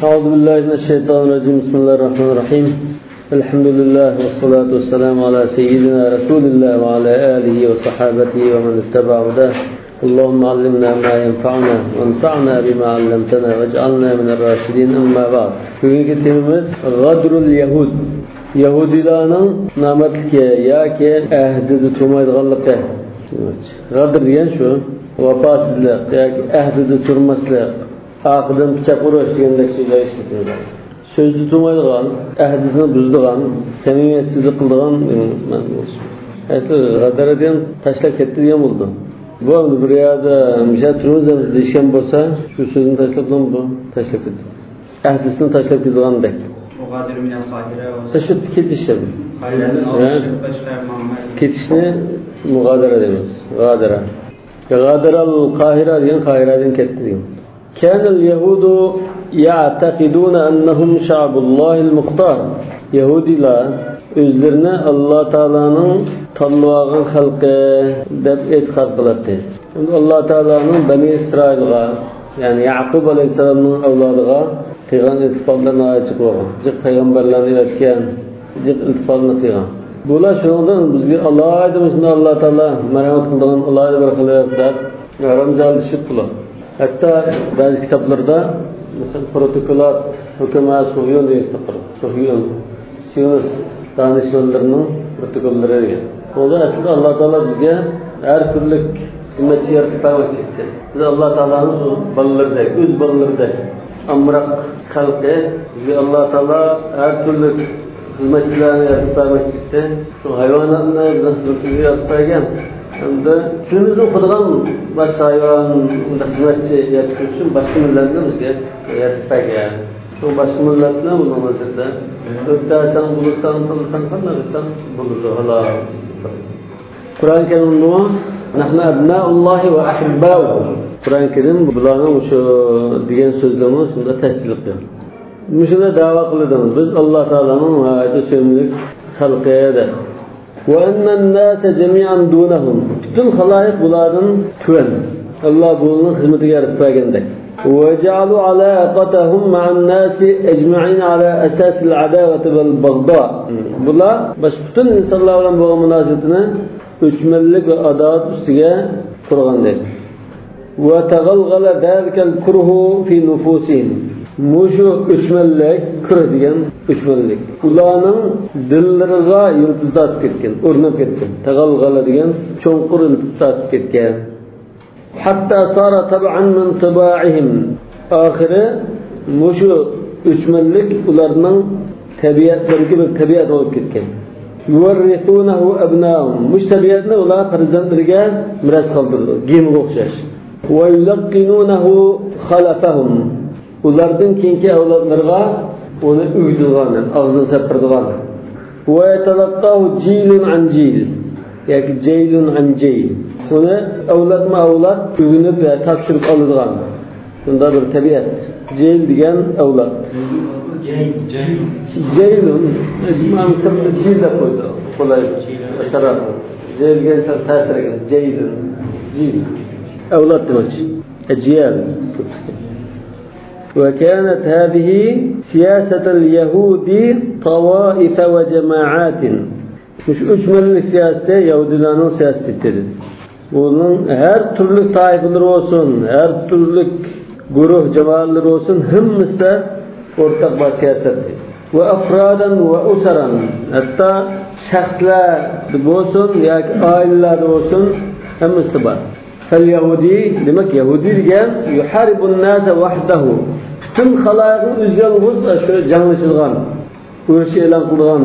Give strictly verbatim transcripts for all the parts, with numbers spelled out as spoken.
أعوذ بالله من الشيطان الرجيم. بسم الله الرحمن الرحيم. الحمد لله والصلاة والسلام على سيدنا رسول الله وعلى آله وصحابته ومن اتبع هداه. اللهم علمنا ما ينفعنا وانفعنا بما علمتنا واجعلنا من الراشدين. أما بعد. بۈگۈنكى تېمىمىز غادرۇل يەھۇد. يەھۇدىيلارنىڭ نامەردلىكى ياكى ئەھدىدە تۇرمايدىغانلىقى. غادىر دېگەن شۇ، ۋاپاسىزلىق ياكى ئەھدىدە تۇرماسلىق، ئارقىدىن پىچاق ئۇرۇش دېگەندەك سۆزلەر ئىشلىتىلىدۇ. سۆزدە تۇرمايدىغان، ئەھدىسىنى بۇزىدىغان، سەمىمىيەتسىزلىك قىلىدىغان، ئەسلى غادارە دېگەن تاشلاپ كەتتى دېگەن بولىدۇ. بۇ ئەمدى بىر يەردە مۇشۇ تۇرىمىز دەپ دېيىشكەن بولسا، شۇ سۆزنى تاشلاپ بۇ تاشلاپ كەتتى. ئەھدىسىنى تاشلاپ كېتىدىغاندەك. مۇغادىرە مىنەل قاھىرە. شۇ كېتىش. قاھىرەدىن ھە. ئالماشتۇرۇپ باشقا مۇھەممەد. كېتىشنى مۇغادىرە دەيمىز. غادىرە. غادىرەل قاھىرە دېگەن قاھىرەدىن كەتتى دېگەن. كانەل يەھۇدۇ يەئتەقىدۇنە ئەننەھۇم شەئبۇللاھىل مۇختار. يەھۇدىيلار ئۆزلىرىنى ئاللا تائالانىڭ تاللىۋالغان خەلقى دەپ ئېتىقاد قىلاتتى. ئاللا تائالانىڭ بەنى ئىسرائىلغا، يەنى يەقۇب ئەلەيھىسسالامنىڭ ئەۋلادىغا قىلغان ئىلتىپاتلىرى ناھايىتى جىق بولغان. جىق پەيغەمبەرلەرنى ئەۋەتكەن، جىق ئىلتىپاتنى قىلغان. بۇلار شۇنىڭدىن بىزگە ئالاھىدە مۇشۇنداق ئاللا تائالا مەرھەمەت قىلىدىغان ئالاھىدە بىر خىل دەپ ھەرامزادە ئىشلىتىپتىلا. ھەتتا بەزى كىتابلاردا، مەسىلەن، پروتوكولات ھۆكۈمەت سۇھيون دېگەن كىتاب بار. سۇھيون. سىيونىست دانىشمەنلىرىنىڭ پروتوكوللىرى دېگەن. ئۇندا ئەسلىدە ئاللا تائالا بىزگە ھەر تۈرلۈك خىزمەتچى يارىتىپ بەرمەكچى ئىكەن. بىز ئاللا تائالانىڭ شۇ بالىلىرىدەك، ئۆز بالىلىرىدەك ئامراق خەلقى، بىزگە ئاللا تائالا ھەر تۈرلۈك خىزمەتچىلەرنى يارىتىپ بەرمەكچى ئىكەن. شۇ ھايۋاناتنى بىزنىڭ خىزمىتىمىزگە يارىتىپ بەرگەن. ھەمدە كۈنىمىزنى ئوقۇيدىغان باشقا ھايۋان خىزمەتچى يارىتىش ئۈچۈن باشقا مىللەتنى بىزگە يارىتىپ بەرگەن. شۇ باشقا مىللەتنى بۇنىڭ نەزىرىدە ئۆتەسەڭ بولىسەن، قىلساڭ قانداق قىلساڭ بولىدۇ، ھالا. قۇرئان كەرىممۇ، نەھنۇ ئەبنائۇللاھى ۋە ئەھىبباؤۇھۇ. قۇرئان كەرىم بۇلارنىڭ مۇشۇ دېگەن سۆزلىرىمۇ شۇنداق تەسدىقلىق قىلىدۇ. مۇشۇنداق دەۋا قىلىدۇ، بىز ئاللا تائالانىڭ ناھايىتى سۆيۈملۈك خەلقى دەپ. ۋە ئەننەن ناسە جەمىئەن دۇنەھۇم. پۈتۈن خالايىق بۇلاردىن تۆۋەن. ئاللا بۇلارنىڭ خىزمىتىگە يارىتىپ بەرگەندەك. ۋە جەئەلۇ ئالاقەتەھۇم مەئەن ناسى ئەجمەئىن ئالا ئەساسىل ئەداۋەتى ۋەل بەغدا. بۇلار باشقا پۈتۈن ئىنسانلار بىلەن بولغان مۇناسىۋىتىنى ئۆچمەنلىك ۋە ئاداۋەت ئۈستىگە قۇرغان دەيدۇ. ۋە تەغەلغەلە زالىكەل كۇرھۇ فى نۇفۇسىھىم. مۇشۇ ئۆچمەنلىك، كۇرھ دېگەن ئۆچمەنلىك، ئۇلارنىڭ دىللىرىغا يىلتىز تارتىپ كەتكەن، ئورناپ كەتكەن. تەغەلغەلە دېگەن چوڭقۇر يىلتىز تارتىپ كەتكەن. ھەتتا سارە تەبئەن مىن تىبائىھىم. ئاخىرى مۇشۇ ئۆچمەنلىك ئۇلارنىڭ تەبىئەتلىرىدىكى بىر تەبىئەت بولۇپ كەتكەن. يۇۋەررىسۇنەھۇ ئەبنائۇھۇم. مۇشۇ تەبىئەتنى ئۇلار پەرزەنتلىرىگە مىراس قالدۇرىدۇ. گېنغا ئوخشاش. ۋە يۇلەققىنۇنەھۇ خەلەفەھۇم. ئۇلاردىن كېيىنكى ئەۋلادلىرىغا ئۇنى ئۆگىتىدىغان، ئاغزىغا سەپتۈرىدىغان. ۋە يەتەلەققاھۇ جىلۇن ئەن جىل. ياكى جەيلۇن ئەن جەيل. ئۇنى ئەۋلادمۇ ئەۋلاد ئۆگىنىپ ۋە تاپشۇرۇپ ئالىدىغان. شۇنداق بىر تەبىئەت. جەيل دېگەن ئەۋلاد. جەيل، جەيل. جەيلۇن. مانا سىرتتا جىل دەپ قويدى. قولاي. ئەسەر. جەيل دېگەن سەل تەسىرگە. جەيلۇن. جىل. ئەۋلاد دېمەكچى. ئەجيال. وكانت هذه سياسة اليهود طوائف وجماعات. مۇشۇ ئۆچمەنلىك سىياسىتى يەھۇدىيلارنىڭ سىياسىتى ئىدى. ئۇنىڭ ھەر تۈرلۈك تائىپىلىرى بولسۇن، ھەر تۈرلۈك گۇرۇھ جامائەتلىرى بولسۇن، ھەممىسىدە ئورتاق بار سىياسەت. وأفرادا وأسرا. ھەتتا شەخسلەردە بولسۇن ياكى ئائىلىلەردە بولسۇن، ھەممىسىدە بار. فاليهودي، دېمەك، يەھۇدىي دېگەن، يحارب الناس وحده. پۈتۈن خالايىقنى ئۆزى يالغۇز شۇ جەڭلىشىدىغان، ئۇرۇش ئېلان قىلىدىغان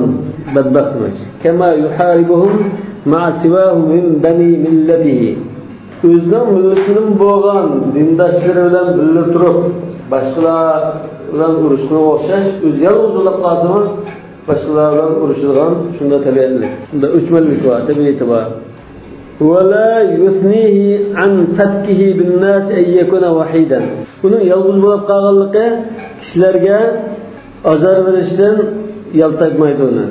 بەتبەخت دېمەك. كما يحاربهم مع سواه من بني ملته. ئۆزىنىڭ مىللىتىدىن بولغان دىنداشلىرى بىلەن بىللە تۇرۇپ، باشقىلار بىلەن ئۇرۇشقىنىغا ئوخشاش، ئۆزى يالغۇز بولۇپ قالسىمۇ، باشقىلار بىلەن ئۇرۇشىدىغان شۇنداق تەبىئەتلىك، شۇنداق ئۆچمەنلىك بار، تەبىئىتى بار. ولا يثنيه عن فتكه بالناس أن يكون وحيدا. ئۇنىڭ يالغۇز بولۇپ قالغانلىقى كىشىلەرگە ئازار بېرىشتىن يالتايمايدۇ ئۇنى.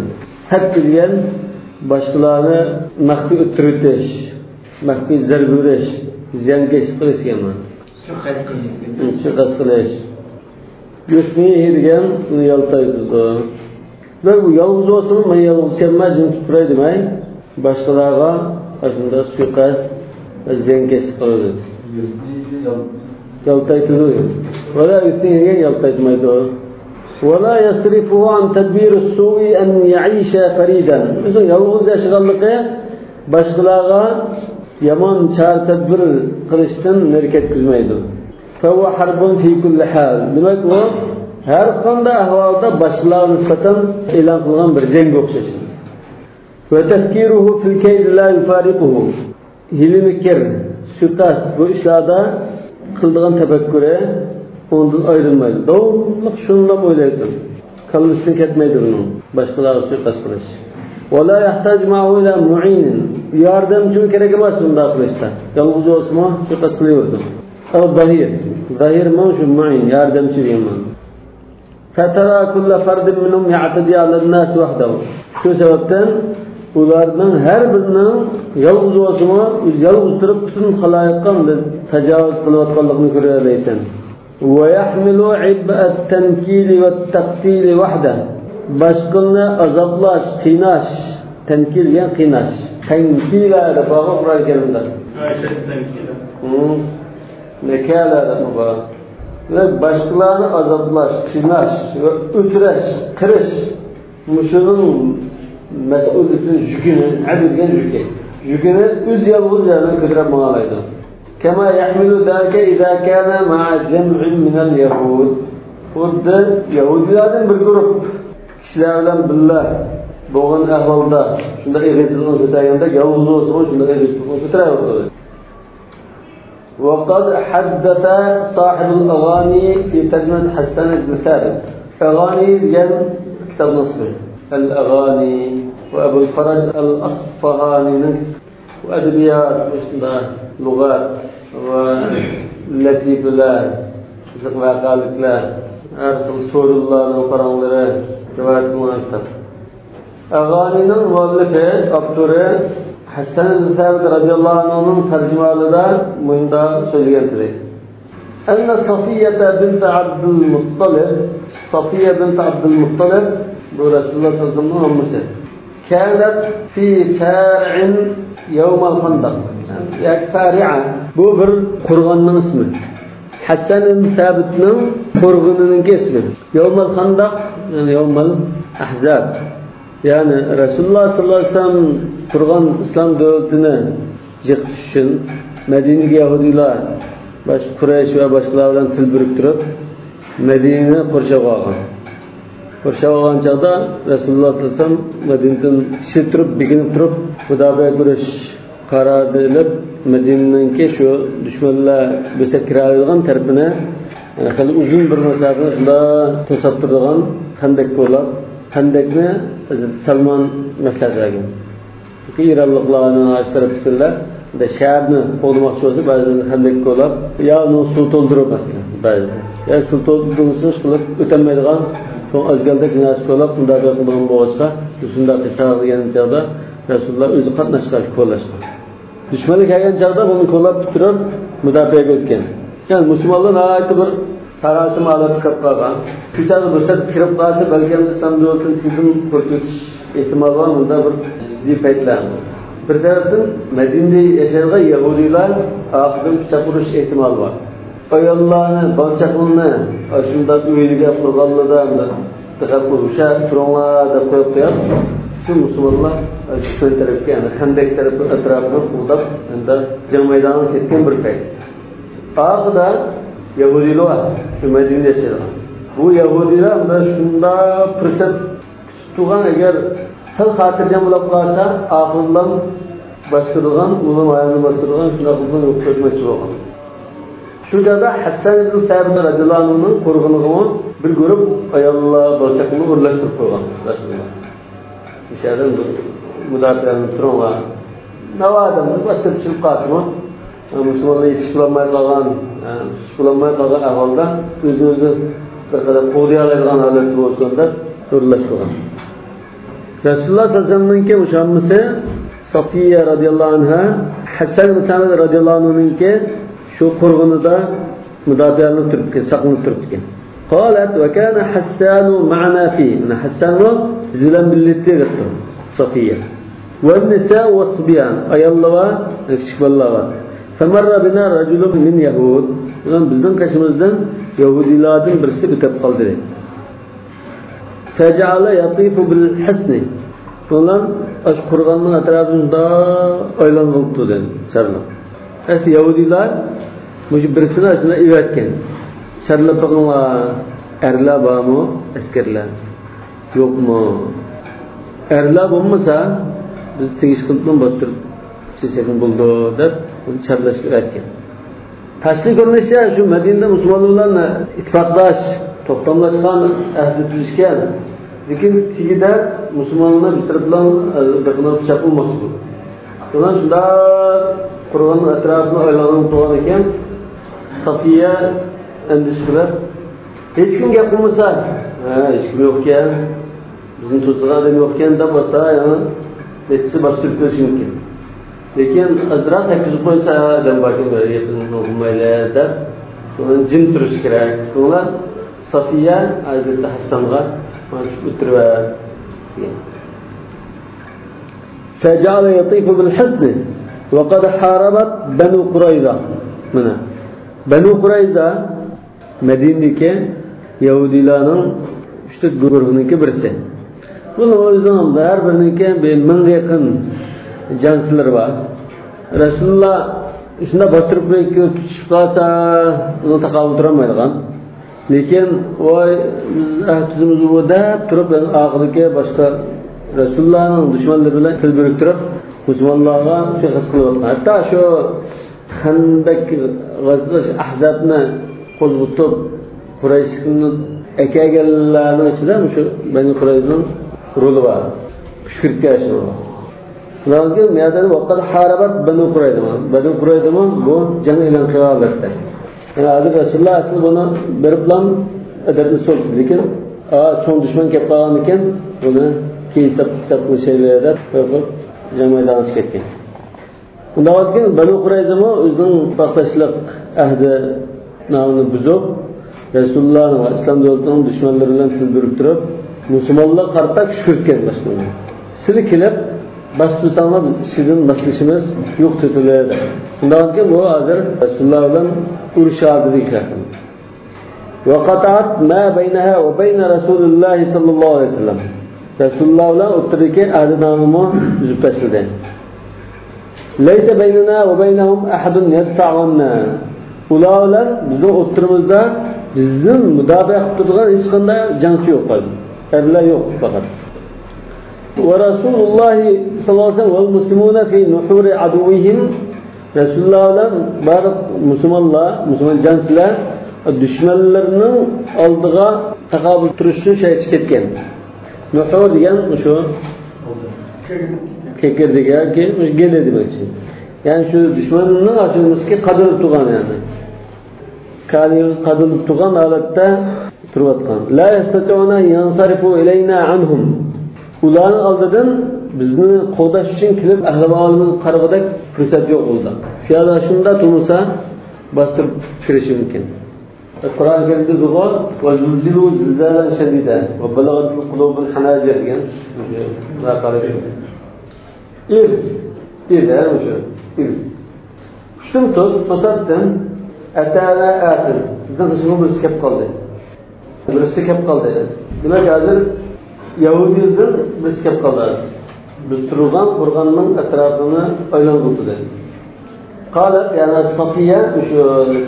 فەتك دېگەن باشقىلارنى مەخپىي ئۆلتۈرۈۋېتىش، مەخپىي زەربە بېرىش، زىيانكەشلىك قىلىش دېگەن مانا. سۇيىقەست قىلىش. سۇيىقەست قىلىش. يثنيه دېگەن ئۇنى يالتايتىدۇ. بىر بۇ يالغۇز بولسىمۇ، مەن يالغۇز ئىكەنمەن، جىم تۇرۇپ تۇراي دېمەي، باشقىلارغا ئاشۇنداق سۇيىقەست، زىيانكەشلىك قىلىدۇ. يالتايتىدۇ. ولا يثنيه دېگەن يالتايتمايدۇ. ولا يصرفه عن تدبير السوء أن يعيش فريدا. ئۆزىنىڭ يالغۇز ياشىغانلىقى باشقىلارغا يامان چارە-تەدبىر قىلىشتىن نېرى كەتكۈزمەيدۇ. فهو حرب في كل حال. دېمەك، ئۇ ھەر قانداق ئەھۋالدا باشقىلارغا نىسبەتەن ئېلان قىلغان بىر جەڭگە ئوخشاش. وتفكيره في الكيد لا يفارقه. ھىيلە-مىكىر، سۇيىقەست، بۇ ئىشلاردا قىلىدىغان تەپەككۇرى ئۇنىڭدىن ئايرىلمايدۇ. داۋاملىق شۇنداق ئويلايدۇ. كاللىسىدىن كەتمەيدۇ ئۇنىڭ باشقىلارغا سۇيىقەست قىلىش. ولا يحتاج معه إلى معين. ياردەمچىمۇ كېرەك ئەمەس بۇنداق قىلىشتا. يالغۇز بولسىمۇ سۇيىقەست قىلىۋېرىدۇ. أو ظهير. ظهير مانا شۇ مۇئىن، ياردەمچى دېگەن مانا. فترى كل فرد منهم يعتدي على الناس وحده. شۇ سەۋەبتىن ئۇلارنىڭ ھەر بىرىنىڭ يالغۇز بولسىمۇ، ئۆزى يالغۇز تۇرۇپ پۈتۈن خالايىققا تاجاۋۇز قىلىۋاتقانلىقىنى كۆرەلەيسەن. ويحمل عبء التنكيل والتقتيل وحده. باشقىلارنى ئازابلاش، قىيناش. تەنكىل دېگەن قىيناش. تەنكىلە دەپ بارغۇ قۇرئان كەرىمدە. ئاشەد تەنكىلە. ھىم. نەكالە دەپمۇ بار. ۋە باشقىلارنى ئازابلاش، قىيناش ۋە ئۆلتۈرۈش، قىرىش. مۇشۇنىڭ مەسئۇلىيىتىنى، يۈكىنى، ئەبد دېگەن يۈكى. يۈكىنى ئۆزى يالغۇز يەردىن كۆتۈرۈپ ماڭالايدۇ. كما يحمل ذلك إذا كان مع جمع من اليهود. خۇددى يەھۇدىيلاردىن بىر گۇرۇپ كىشىلەر بىلەن بىللە بولغان ئەھۋالدا شۇنداق ئېغىرچىلىقنى كۆتەرگەندەك، يالغۇز بولسىمۇ شۇنداق ئېغىرچىلىقنى كۆتۈرەۋاتىدۇ. وقد حدث صاحب الأغاني في ترجمة حسان بن ثابت. ئەغانى دېگەن كىتابنىڭ ئىسمى. ئەل ئەغانى ۋە ئەبۇل فەرەج ئەل ئەسفاھانىنىڭ ئەدەبىيات، مۇشۇنداق لۇغەت ۋە لەتىپىلەر، قىزىق ۋەقەلىكلەر، ھەر خىل سورۇنلارنىڭ پاراڭلىرى رىۋايەت قىلىنغان كىتاب. ئەغانىنىڭ مۇئەللىپى، ئاپتورى ھەسەن ئىبن سابىت رەزىياللاھۇ ئەنھۇنىڭ تەرجىمىھالىدا مۇنداق سۆزلىگەنتىدى. أن صفية بنت عبد المطلب، سافىيە بىنت ئابدۇلمۇتتەلىب، بۇ رەسۇلۇللاھ سەللەللاھۇ ئەلەيھى ۋەسەللەمنىڭ ئاممىسى. كانت في فارع يوم الخندق. ياكى فارعة. بۇ بىر قورغاننىڭ ئىسمى. ھەسەن ئىبن سابىتنىڭ قورغىنىنىڭكى ئىسمى. يوم الخندق، يەنى يوم الأحزاب. يەنى رەسۇلۇللاھ سەللەللاھۇ ئەلەيھى ۋەسەللەم قۇرغان ئىسلام دۆلىتىنى يىقىتىش ئۈچۈن مەدىنىدىكى يەھۇدىيلار، باشقا قۇرەيش ۋە باشقىلار بىلەن تىل بىرىكتۈرۈپ، مەدىنىنى قورشاۋغا ئالغان. قورشاۋغا ئالغان چاغدا رەسۇلۇللاھ سەللەللاھۇ ئەلەيھى ۋەسەللەم مەدىنىدىن ئىچىدە تۇرۇپ، بېكىنىپ تۇرۇپ، مۇداپىئە كۆرۈش قارارىنى ئېلىپ، مەدىنىنىڭكى شۇ دۈشمەنلەر بۆسەپ كىرەلەيدىغان تەرىپىنى، خېلى ئۇزۇن بىر مۇساپىنى شۇنداق توساپ تۇرىدىغان خەندەك كولاپ، خەندەكنى ھەزرىتى سەلمان مەسلىھەت بەرگەن. چۈنكى ئىرانلىقلارنىڭ ئاشۇ تەرەپتىكىلەر شەھەرنى قوغدىماقچى بولسا، بەزىدە خەندەك كولاپ، يا ئۇنىڭ سۇ تولدۇرۇپ مەسىلەن، بەزىدە. يا سۇ تولدۇرمىسا، ئىشقىلىپ ئۆتەلمەيدىغان چوڭ ئەزگەلدەك نەرسە كولاپ، مۇنداق بىر قىلغان بولغاچقا، شۇنداق قىلساق دېگەن چاغدا رەسۇلۇللاھ ئۆزى قاتناشقان، كولاشقان. دۈشمەنلەر كەلگەن چاغدا بۇنى كولاپ تۇرۇپ مۇداپىئەگە ئۆتكەن. يەنى مۇسۇلمانلار ناھايىتى بىر ساراسىما ھالەتكە كىرىپ قالغان. شۇ چاغدا بۇ سەپ كىرىپ قالسا، بەلكىم ئىسلام دۆلىتىنىڭ ئىچىدىن قۇرۇپ كېتىش ئېھتىمالى بار، مۇنداق بىر جىددىي پەيتلەر. بىر تەرەپتىن مەدىنىدە ياشايدىغان يەھۇدىيلار ئارقىدىن پىچاق ئۇرۇش ئېھتىمالى بار. ئاياللارنى، بالا-چاقىلارنى ئاشۇنداق ئۆيلىرىگە قورغانلىرىدا، دىققەت قىلىپ، «ھوشيار تۇرۇڭلار» دەپ قويۇپ قويۇپ، شۇ مۇسۇلمانلار دۈشمەن تەرەپكە، يەنى خەندەك تەرەپ ئەتراپىنى قوغداپ، ئەمدى جەڭ مەيدانىغا كەتكەن بىر پەيت. ئارقىدا يەھۇدىيلار بار، شۇ مەدىنىدە ياشايدىغان. بۇ يەھۇدىيلار مۇنداق شۇنداق پۇرسەت كۈتۈپ تۇرغان، ئەگەر سەل خاتىرجەم بولۇپ قالسا، ئاخىرىلا باستۇرىدىغان، ئۇلار ئايالنى باستۇرىدىغان، شۇنداق قىلىپ يوق قىلماقچى بولغان. شۇ چاغدا ھەسسان ئىبن سابىت رەزىياللاھۇ ئەنھۇنىڭ قورغىنىغىمۇ بىر گۇرۇپ ئاياللار، بالا-چاقىلارنى ئورۇنلاشتۇرۇپ قويغان رەسۇلۇللاھ. مۇشۇ يەردىن مۇداپىئەنى تۇرۇڭلار. ناۋادا بىر باستۇرۇپ چىقىپ قالسىمۇ، مۇسۇلمانلار يېتىشىپ بولالماي قالغان، يېتىشىپ بولالماي قالغان ئەھۋالدا ئۆزىنى ئۆزى بىر قەدەر قوغدىيالايدىغان ھالەتتە بولسۇن دەپ ئورۇنلاشتۇرغان. رەسۇلۇللاھ سەللەللاھۇ ئەلەيھى ۋەسەللەمنىڭكى مۇشۇ ئاممىسى سافىيە رەزىياللاھۇ ئەنھا، ھەسسان ئىبن سابىت رەزىياللاھۇ ئەنھۇنىڭكى شۇ قورغىنىدا مۇداپىئەلىنىپ تۇرۇپتىكەن، ساقلىنىپ تۇرۇپتىكەن. قالت وكان حسان معنا فيه. مانا ھەسسانمۇ بىز بىلەن بىللە ئىدى دەپتۇ سافىيە. والنساء والصبيان، ئاياللار بار، كىچىك بالىلار بار. فمر بنا رجل من يهود. بىزنىڭ قېشىمىزدىن يەھۇدىيلاردىن بىرسى ئۆتۈپ قالدى. فجعل يطيف بالحصن. بۇلار ئاشۇ قورغاننىڭ ئەتراپىدا ئايلانغىلى تۇردى، چارلاپ. ئەسلى يەھۇدىيلار مۇشۇ بىرسىنى ئاشۇنداق ئېۋەتكەن. چارلاپ بېقىڭلار، ئەرلەر بارمۇ، ئەسكەرلەر يوقمۇ؟ ئەرلەر بولمىسا، بىز تېگىش قىلىپلا باستۇرۇپ چېچەكمۇ بولىدۇ دەپ، ئۇنى چارلاشقا ئەۋەتكەن. تاشقى كۆرۈنۈشىچە شۇ مەدىنىدە مۇسۇلمانلار بىلەن ئىتتىپاقداش، توختاملاشقان، ئەھدى تۈزۈشكەن. لېكىن تېگىدە مۇسۇلمانلار بىر تەرەپلەر بىر خىل پىچاق بولماقچى بولدى. شۇنداق شۇنداق قورغان ئەتراپىنى ئايلانغان بولغان ئىكەن، سافىيە ئەندىشە قىلىپ، ھېچكىم گەپ قىلمىسا، ھە، ھېچكىم يوقكەن، بىزنى توسىدىغان ئادەم يوقكەن دەپ بولسا، يەنە نەچچىسى باستۇرۇپ كۆرۈشى مۇمكىن. لېكىن ئازراق يەتكۈزۈپ قويسا، ئادەم باركەن، بىر يېقىن بولمايلى دەپ، جىم تۇرۇش كېرەك. شۇڭا سافىيە ھازىردا ھەسسانغا مانا شۇ ئۆتتۈرۈۋەر دېگەن. فجعل يطيف بالحصن وقد حاربت بنو قريظة. مانا بەنۇ قۇرەيزە مەدىنىدىكى يەھۇدىيلارنىڭ ئۈچ گۇرۇھىنىڭكى بىرسى. بۇنىڭ ئۆزىنىڭ ھەر بىرىنىڭكى بىر مىڭغا يېقىن جەڭچىلىرى بار. رەسۇلۇللا شۇنداق باستۇرۇپ كۈچىشىپ قالسا، ئۇنىڭ تاقابىلى تۇرالمايدىغان. لېكىن، ۋاي، بىز ئەھدىمىز بۇ دەپ تۇرۇپ، ئارقىدىكى باشقا رەسۇلۇللانىڭ دۈشمەنلىرى بىلەن تىل بىرىكتۈرۈپ، مۇسۇلمانلارغا شۇ خەس قىلىۋاتقان. ھەتتا شۇ خەندەك غازىدا شۇ ئەھزابنى قوزغىتىپ، قۇرەيشنى ئەكەلگەنلەرنىڭ ئىچىدە مۇشۇ بەنۇ قۇرەيزىنىڭ رولى بار. كۈشكۈرتكەن شۇ. شۇنىڭدىن كېيىن مۇ يەردە ۋەقەد ھارەبەت بەنۇ قۇرەيزە. بەنۇ قۇرەيزىمۇ بۇ جەڭ ئېلان قىلغان ھالەتتە. يەنى ھازىر رەسۇلۇللا ئەسلى بۇنى بېرىپلا ئەدەپنى سوزدى. لېكىن، ئا، چوڭ دۈشمەن كېلىپ قالغاندىكىن بۇنى كېيىن ھېساب كىتاب قىلىشايلى دەپ قويۇپ جەڭ مەيدانىغا چىقىپ كەتكەن. ئۇنداق بولغاندىكىن بەنۇ قۇرەيزىمۇ ئۆزىنىڭ ئىتتىپاقداشلىق ئەھدىنامىنى بۇزۇپ، رەسۇلۇللانىڭ ۋە ئىسلام دۆلىتىنىڭ دۈشمەنلىرى بىلەن تىل بىرىكتۈرۈپ، مۇسۇلمانلارغا قارىتا كۈشكۈرتكەن باشلىقىنى. سىلەر كېلىپ، باستۇرساڭلار بىز ئىچىدىن ماسلىشىمىز، يوق تېتىلى دەپ. شۇنداقكەن بۇ ھازىر رەسۇلۇللا بىلەن ئۇرۇش ھالىتىگە كىرگەن. وقطعت ما بينها وبين رسول الله صلى الله عليه وسلم. رەسۇلۇللا بىلەن ئوتتۇرىدىكى ئەھدىنامىمۇ ئۈزۈپ تاشلىدى. ليس بيننا وبينهم أحد يدفع عنا. ئۇلار بىلەن بىزنىڭ ئوتتۇرىمىزدا بىزدىن مۇداپىئە قىلىپ تۇرىدىغان ھېچقانداق جەڭچى يوق. ئەرلەر يوق پەقەت. ورسول الله صلى الله عليه وسلم والمسلمون في نحور عدوهم. رەسۇلۇللا بىلەن بارلىق مۇسۇلمانلار، مۇسۇلمان جەڭچىلەر دۈشمەنلىرىنىڭ ئالدىغا تاقابىل تۇرۇش ئۈچۈن شەھەرچە كەتكەن. نۇھۇر دېگەن مۇشۇ كېكىردىكى ياكى مۇشۇ گېلى دېمەكچى. يەنى شۇ دۈشمەننىڭ ئاشۇ قادىلىپ تۇرغان يەنى. كالىغا قادىلىپ تۇرغان ھالەتتە تۇرۇۋاتقان. لا يستطيعون أن ينصرفوا إلينا عنهم. ئۇلارنىڭ ئالدىدىن بىزنى قوغداش ئۈچۈن كېلىپ ئەھۋالىمىزغا قارىغۇدەك پۇرسەت يوق ئۇلاردا. شۇنداق تۇرمىسا باستۇرۇپ كىرىشى مۇمكىن. قۇرئان كەرىمدە بولغان، وزلزلوا زلزالا شديدا وبلغت القلوب الحناجر دېگەن ۋەقەلەر. ئىذ، ئىذ، ھە، مۇشۇ، ئىذ. ئۈچتىن تۇت، توساتتىن، ئەتەنا ئاتىن. بىزنىڭ قېشىمىزغا بىرسى كەپ قالدى. بىرسى كەپ قالدى. دېمەك، ھازىر يەھۇدىيدىن بىرسى كەپ قالدى. بىز تۇرغان قورغاننىڭ ئەتراپىنى ئايلانغۇتىدى. قالت، يەنى سافىيە شۇ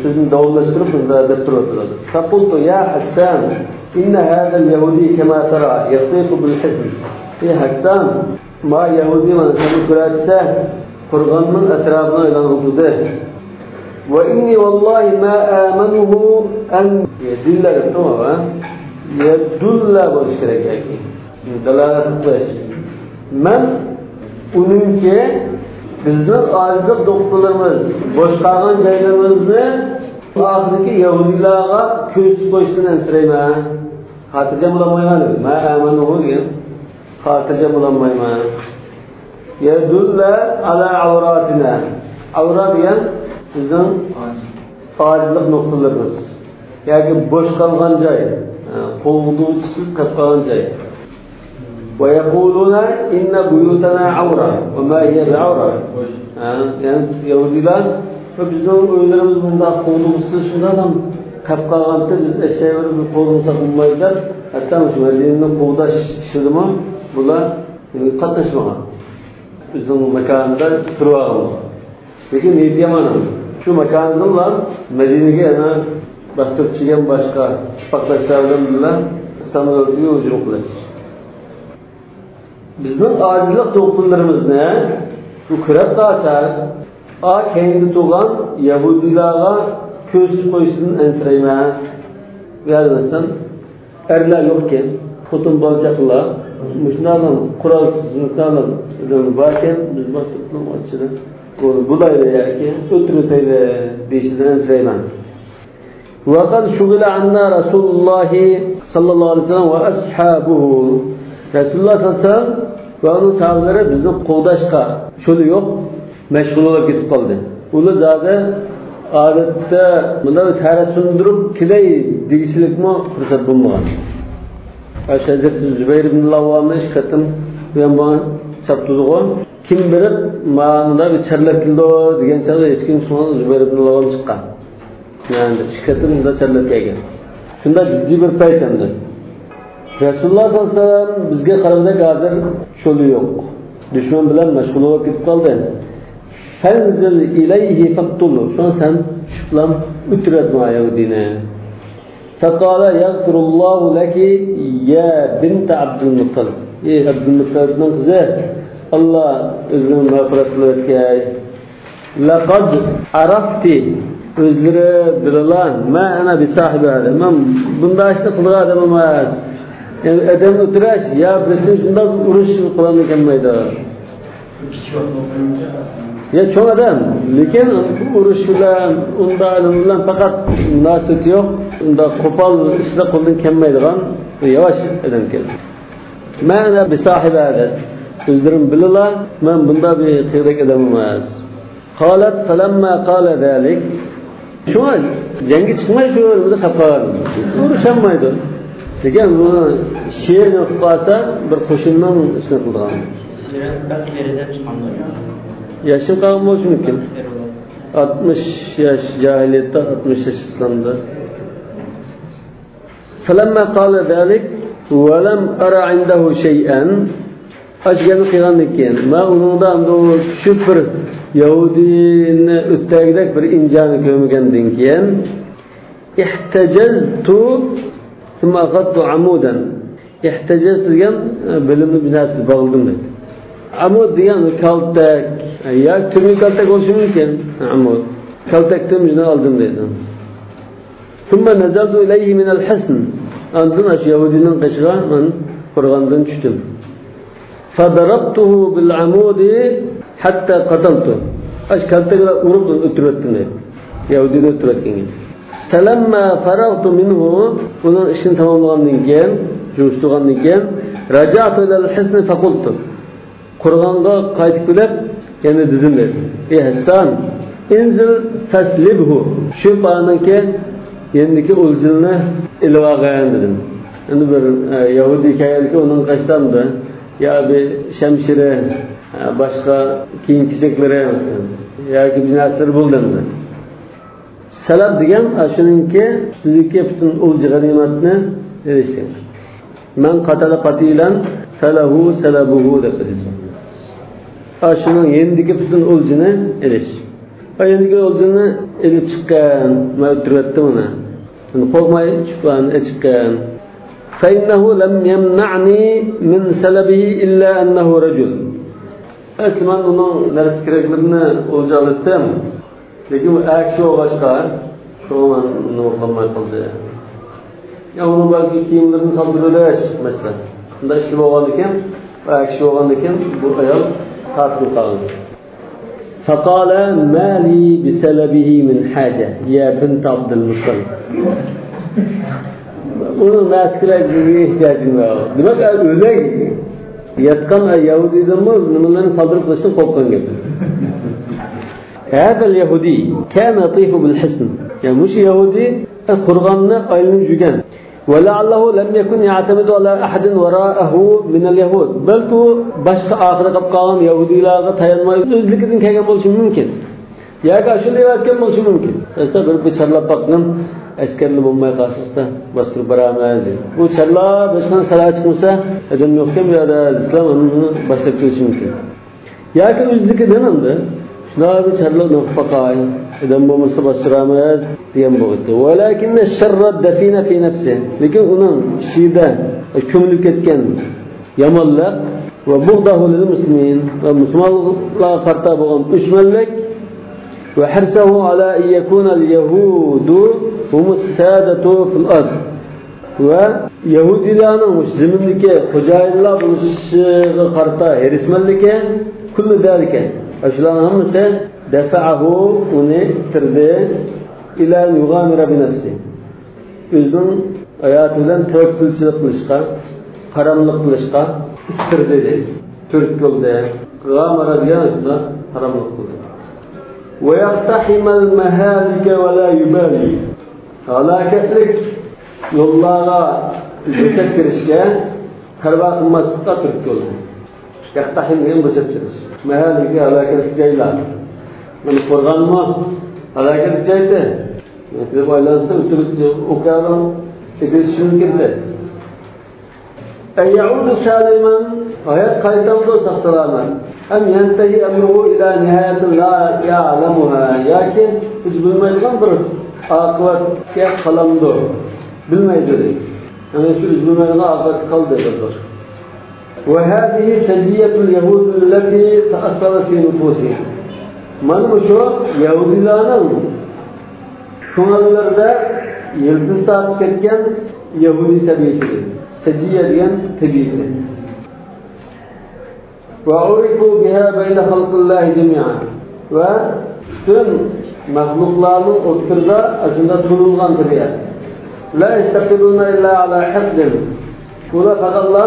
سۆزىنى داۋاملاشتۇرۇپ، شۇنداق دەپ تۇرۇۋاتىدۇ. فقلت يا حسان، إن هذا اليهودي كما ترى يطيف بالحصن. ئى ھەسسان، ما يەھۇدىي مانا سەن كۆرەتسە، قورغاننىڭ ئەتراپىنى ئايلانغۇتىدى. وإني والله ما آمنه أن يدل دەپتۇ، ھە؟ يدل بولۇش كېرەك ياكى دالالەت قىلىش. مەن ئۇنىڭكى بىزنىڭ ئاجىزلىق نۇقتىلىرىمىز، بوش قالغان جايلىرىمىزنى ئاخىرىدىكى يەھۇدىيلارغا كۆرسىتىپ قويۇشتىن ئەنسىرەيمەن. خاتىرجەم بولالمايمەن دېدى. ما آمنه دېگەن. خاتىرجەم بولالمايمەن. يدل على عوراتنا. ئەۋرا دېگەن بىزنىڭ ئاجىزلىق نۇقتىلىرىمىز. ياكى بوش قالغان جاي، ھە، قوغدىغۇچىسىز قېلىپ قالغان جاي. ويقولون إن بيوتنا عورة وما هي بعورة. ھە، يەنى يەھۇدىيلار، بىزنىڭ ئۆيلىرىمىز بۇنداق قوغدىغۇچىسىز شۇنداق قېلىپ قالغانتى، بىز ئەشەگە بىر قوغدىمىساق بولمايدۇ دەپ، ھەتتا مۇشۇ مەدىنىنى قوغداش ئىشىدىمۇ بۇلار قاتناشمىغان. ئۆزىنىڭ ماكانىدا تۇرۇۋالغان. لېكىن نىيىتى يامان. شۇ ماكاندىنلا مەدىنىگە يەنە باستۇرۇپ چىگەن باشقا ئىتتىپاقداشلار بىلەن بىللە ئىسلام دۆلىتىگە ھۇجۇم قىلىش. بىزنىڭ ئاجىزلىق دوختۇرلىرىمىزنى بۇ كۆرۈپ قالسا، ئا كەينىدە تۇرغان يەھۇدىيلارغا كۆرسىتىپ قويۇشىدىن ئەنسىرەيمەن. بۇ يەردە مەسىلەن، ئەرلەر يوقكەن، خوتۇن بالا چاقىلار، مۇشۇنداقلا قورالسىز، مۇشۇنداقلا باركەن، بىز باستۇرۇپ ئىچىدە بۇلايلى ياكى ئۆلتۈرۈۋېتەيلى دېيىشىدىن ئەنسىرەيمەن. وقد شغل عنا رسول الله صلى الله عليه وسلم وأصحابه. رەسۇلۇللاھ سەللەللاھۇ ئەلەيھى ۋەسەللەم ۋە ئۇنىڭ ساھابىلىرى بىزنى قوغداشقا چولى يوق، مەشغۇل بولۇپ كېتىپ قالدى. ئۇلار زادى ئادەتتە مۇنداق تەرەت سۇندۇرۇپ كېلەي دېگۈچىلىكمۇ پۇرسەت بولمىغان. ئاشۇ ھەزرىتى زۇبەير ئىبن ئەل-ئەۋۋامنى ئىككى قېتىم بۇيان بۇيان چاپتۇزغۇ. كىم بېرىپ، مانا بىر چارلاپ كېلىدۇ دېگەن چاغدا ھېچكىم چۈشەنمىگەن، زۇبەير ئىبن ئەل-ئەۋۋام چىققان. يەنى ئىككى قېتىم مۇنداق چارلاپ كەلگەن. شۇنداق جىددىي بىر پەيت ئەمدى. رەسۇلۇللاھ سەللەللاھۇ ئەلەيھى ۋەسەللەم بىزگە قارىغۇدەك ھازىر چولى يوق. دۈشمەن بىلەن مەشغۇل بولۇپ كېتىپ قالدى. فانزل إليه فاقتله. شۇڭا سەن چۈشۈپلا ئۆلتۈرۈۋەتمە يەھۇدىينى. فقال يغفر الله لك يا بنت عبد المطلب. ئەي ئابدۇلمۇتتەلىپنىڭ قىزى، ئاللا ئۆزىنىڭ مەغپىرەت قىلىۋەتكەي. لقد عرفت، ئۆزلىرى بىلىلا، ما أنا بصاحب هذا، مەن بۇنداق ئىشنى قىلىدىغان ئادەم ئەمەس. يەنى ئادەم ئۆلتۈرۈش يا بىرسى شۇنداق ئۇرۇش قىلالمىغان كەلمەيدۇ. يا چوڭ ئادەم، لېكىن ئۇرۇش بىلەن، ئۇنداق ئادەم بىلەن پەقەت مۇناسىۋىتى يوق. ئۇنداق قوپال ئىشلار قولدىن كەلمەيدىغان ياۋاش ئادەم ئىكەن. ما أنا بصاحب هذا، ئۆزلىرىم بىلىلا، مەن بۇنداق بىر قىلغۇدەك ئادەم ئەمەس. قالت فلما قال ذلك، شۇڭا جەڭگە چىقماي شۇ يەردە قېلىپ قالغان. ئۇرۇشالمايدۇ. لېكىن بۇ شېئىرنى ئوقۇپ قالسا، بىر قوشۇننىڭ ئىشىنى قىلىدىغان. سىرەت بەك ئېرىدەپ چىققاندۇ. ياشىنىپ قالغان بولۇشى مۇمكىن. ئاتمىش ياش جاھىلىيەتتە، ئاتمىش ياش ئىسلامدا. فلما قال ذلك ولم أر عنده شيئا. ئاشۇ گەپنى قىلغاندىن كېيىن، مەن ئۇنىڭدا ئەمدى ئۇ چۈشۈپ بىر يەھۇدىينى ئۆلتۈرگۈدەك بىر ئىنجانى كۆرمىگەندىن كېيىن، احتجزت ثم أخذت عمودا. ئىھتىجاز دېگەن، ئە، بىلىمنى بىناسىز باغلىدىم دەيدۇ. ئامۇد دېگەن كالتەك، يا تۈرمە كالتەك بولۇشى مۇمكىن. ئامۇد. كالتەكتىن بىزنى ئالدىم دەيدۇ. ثم نزلت إليه من الحصن. ئاندىن ئاشۇ يەھۇدىينىڭ قېشىغا مەن قورغاندىن چۈشتۈم. فضربته بالعمود حتى قتلته. ئاشۇ كالتەك بىلەن ئۇرۇپ ئۆلتۈرۈۋەتتىم دەيدۇ. يەھۇدىينى ئۆلتۈرۈۋەتكەن. فلما فرغت منه، ئۇنىڭ ئىشىنى تاماملىغاندىن كېيىن، جۇمشىتىلغاندىن كېيىن، رجعت إلى الحصن فقلت، قورغانغا قايتىپ كېلىپ، يەنە دېدىم دەيدۇ. ئى ھەسسان، انزل فاسلبه، چۈشۈپ ئانىڭكى يېنىدىكى ئولجىنىنى ئېلىۋالغىن دېدىم. ئەمدى بىر، ئە، يەھۇدىي كەلگەنكى ئۇنىڭ قېشىدا يا بىر شەمشىرى، ئە، باشقا كىيىم-كېچەكلىرى، مەسىلەن، ياكى بىر نەرسىلىرى بولدى ئەمدى. سەلەب دېگەن ئاشۇنىڭكى ئۈستىدىكى پۈتۈن ئولجا غەنىيمەتنى ئېلىش دېگەن. من قتل قتيلا فله سلبه دەپ ئېلىش. ئاشۇنىڭ يېنىدىكى پۈتۈن ئولجىنى ئېلىش. ئا يېنىدىكى ئولجىنى ئېلىپ چىققان، مەن ئۆلتۈرۈۋەتتىم ئۇنى. قورقماي چۈشۈپ ئېچىققان. فإنه لم يمنعني من سلبه إلا أنه رجل. ئەسلى مەن ئۇنىڭ نەرسە-كېرەكلىرىنى ئولجا ئالاتتىم. لېكىن ئۇ ئەر كىشى بولغاچقا، شۇڭا مەن نومۇر قىلماي قالدى. يا ئۇنىڭ بەلكى كىيىملىرىنى سالدۇرۇۋېلىش، مەسىلەن. شۇنداق ئىشى بولغاندىكىن، ئۇ ئەر كىشى بولغاندىكىن، بۇ ئايال تارتىنىپ قالدى. فقال ما لي بسلبه من حاجة يا بنت عبد المطلب. ئۇنىڭ نەرسە-كېرەكلىرىگە ئېھتىياجىم يوق. دېمەك، ئۆلەي. ياتقان يەھۇدىيدىنمۇ نېمىلەرنى سالدۇرۇپ قويۇشتىن قورققان گەپ. هذا اليهودي كان يطوف بالحصن. يا مۇشۇ يەھۇدىي قورغاننى ئايلىنىپ يۈرگەن. ولعله لم يكن يعتمد على أحد وراءه من اليهود. بەلكى ئۇ باشقا ئارقىدا قېلىپ قالغان يەھۇدىيلارغا تايانماي، ئۆزلۈكىدىن كەلگەن بولۇشى مۇمكىن. ياكى ئاشۇ دەۋەتكەن بولۇشى مۇمكىن. ئەستا بىر، بىر چارلاپ باققىن، ئەسكەرلەر بولماي قالسا، ئەستا باستۇرۇپ بارامىز دەيدۇ. بۇ چارلاپ ھېچقانداق سالاھى چىقمىسا، ئادەم يوقكەن بۇ يەردە دېسىلا، ئۇنى باشلاپ كېلىشى مۇمكىن. ياكى ئۆزلۈكىدىن ئەمدى شۇنداق بىر چارلاپ نوقۇپ باقاي، ئادەم بولمىسا باستۇرامىز دېگەن بولغىتى. ولكن الشر الدفين في نفسه. لېكىن ئۇنىڭ ئىچىدە كۆمۈلۈپ كەتكەن يامانلىق، وبغضه للمسلمين، ۋە مۇسۇلمانلارغا قارىتا بولغان ئۆچمەنلىك، وحرصه على أن يكون اليهود هم السادة في الأرض، ۋە يەھۇدىيلارنىڭ مۇشۇ زېمىندىكى خوجايىنلار بولۇشىغا قارىتا ھېرىسمەنلىكى، كل ذلك، ئاشۇلارنىڭ ھەممىسى، دفعه، ئۇنى ئىتتىردى، إلى أن يغامر بنفسه، ئۆزىنىڭ ھاياتى بىلەن تەۋەككۈلچىلىك قىلىشقا، قاراملىق قىلىشقا ئىتتىردى، تۈرتكە بولدى. غامر دېگەن شۇنداق قاراملىق قىلدى. ويقتحم المهالك ولا يبالي. ھالاكەتلىك يوللارغا بۆسۈپ كىرىشكە پەرۋا قىلماسلىققا تۈرتكە بولدى. يقتحم دېگەن بۆسۈپ كىرىش. مەھەللىكى ھالاكەتلىك جايلار. مانا قورغانمۇ ھالاكەتلىك جايدى. كىرىپ ئايلانسا ئۆتۈرۈپ ئوكياننىڭ ئېتىلىشى مۇمكىندى. أن يعود سالما، ھايات قايتامدۇ ساق-سالامەت؟ أم ينتهي أمره إلى نهاية لا يعلمها، ياكى ئۆزى بىلمەيدىغان بىر ئاقىۋەتكە قالامدۇ؟ بىلمەيدۇ دەيدۇ. يەنى شۇ ئۆزى بىلمەيدىغان ئاقىۋەتكە قالدى دەيدۇ. وهذه سجية اليهود التي تأصلت في نفوسهم. مانا مۇشۇ يەھۇدىيلارنىڭ كۆڭۈللىرىدە يىلتىز تارتىپ كەتكەن يەھۇدىي تەبىئىتى. سەجىيە دېگەن تەبىئىتى. وعرفوا بها بين خلق الله جميعا. ۋە پۈتۈن مەخلۇقلارنىڭ ئوتتۇرىدا ئاشۇنداق تونۇلغان تەبىئەت. لا يستقرون إلا على حقد. ئۇلار پەقەتلا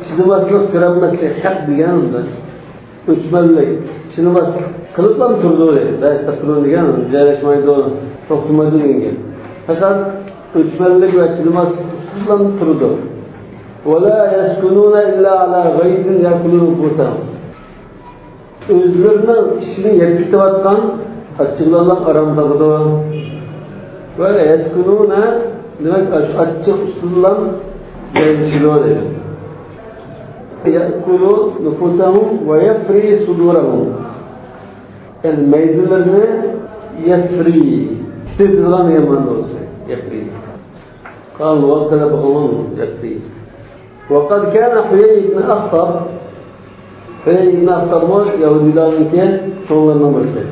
چىدىماسلىق، كۆرەلمەسلىك، ھەق دېگەن ئۆچمەنلىك، چىدىماسلىق قىلىپلا تۇرىدۇ. لا يستقرون دېگەن جايلاشمايدۇ، توختىمايدۇ دېگەن گەپ. پەقەت ئۆچمەنلىك ۋە چىدىماسلىق بىلەن تۇرىدۇ. ولا يسكنون إلا على غيظ يأكل نفوسهم. ئۆزلىرىنىڭ ئىچىنى يەپ كېتىۋاتقان ئاچچىقلارلا ئارام تاپىدۇ. ۋە يسكنون، دېمەك، ئاچ-، ئاچچىق ئۈستىدىلا جايلىشىدۇ دەيدۇ. يأكل نفوسهم ويفري صدورهم. يەنى مەيدىلىرىنى يەفرى، تىترىتىدىغان دېگەن مەنىدە بولسا، يەفرى. قال وقد بقوم يكفي. وقد كان حيي بن أخطب، ھۈيەي ئىبن ئەختەبمۇ يەھۇدىيلارنىڭكى چوڭلىرىنىڭ بىرسى.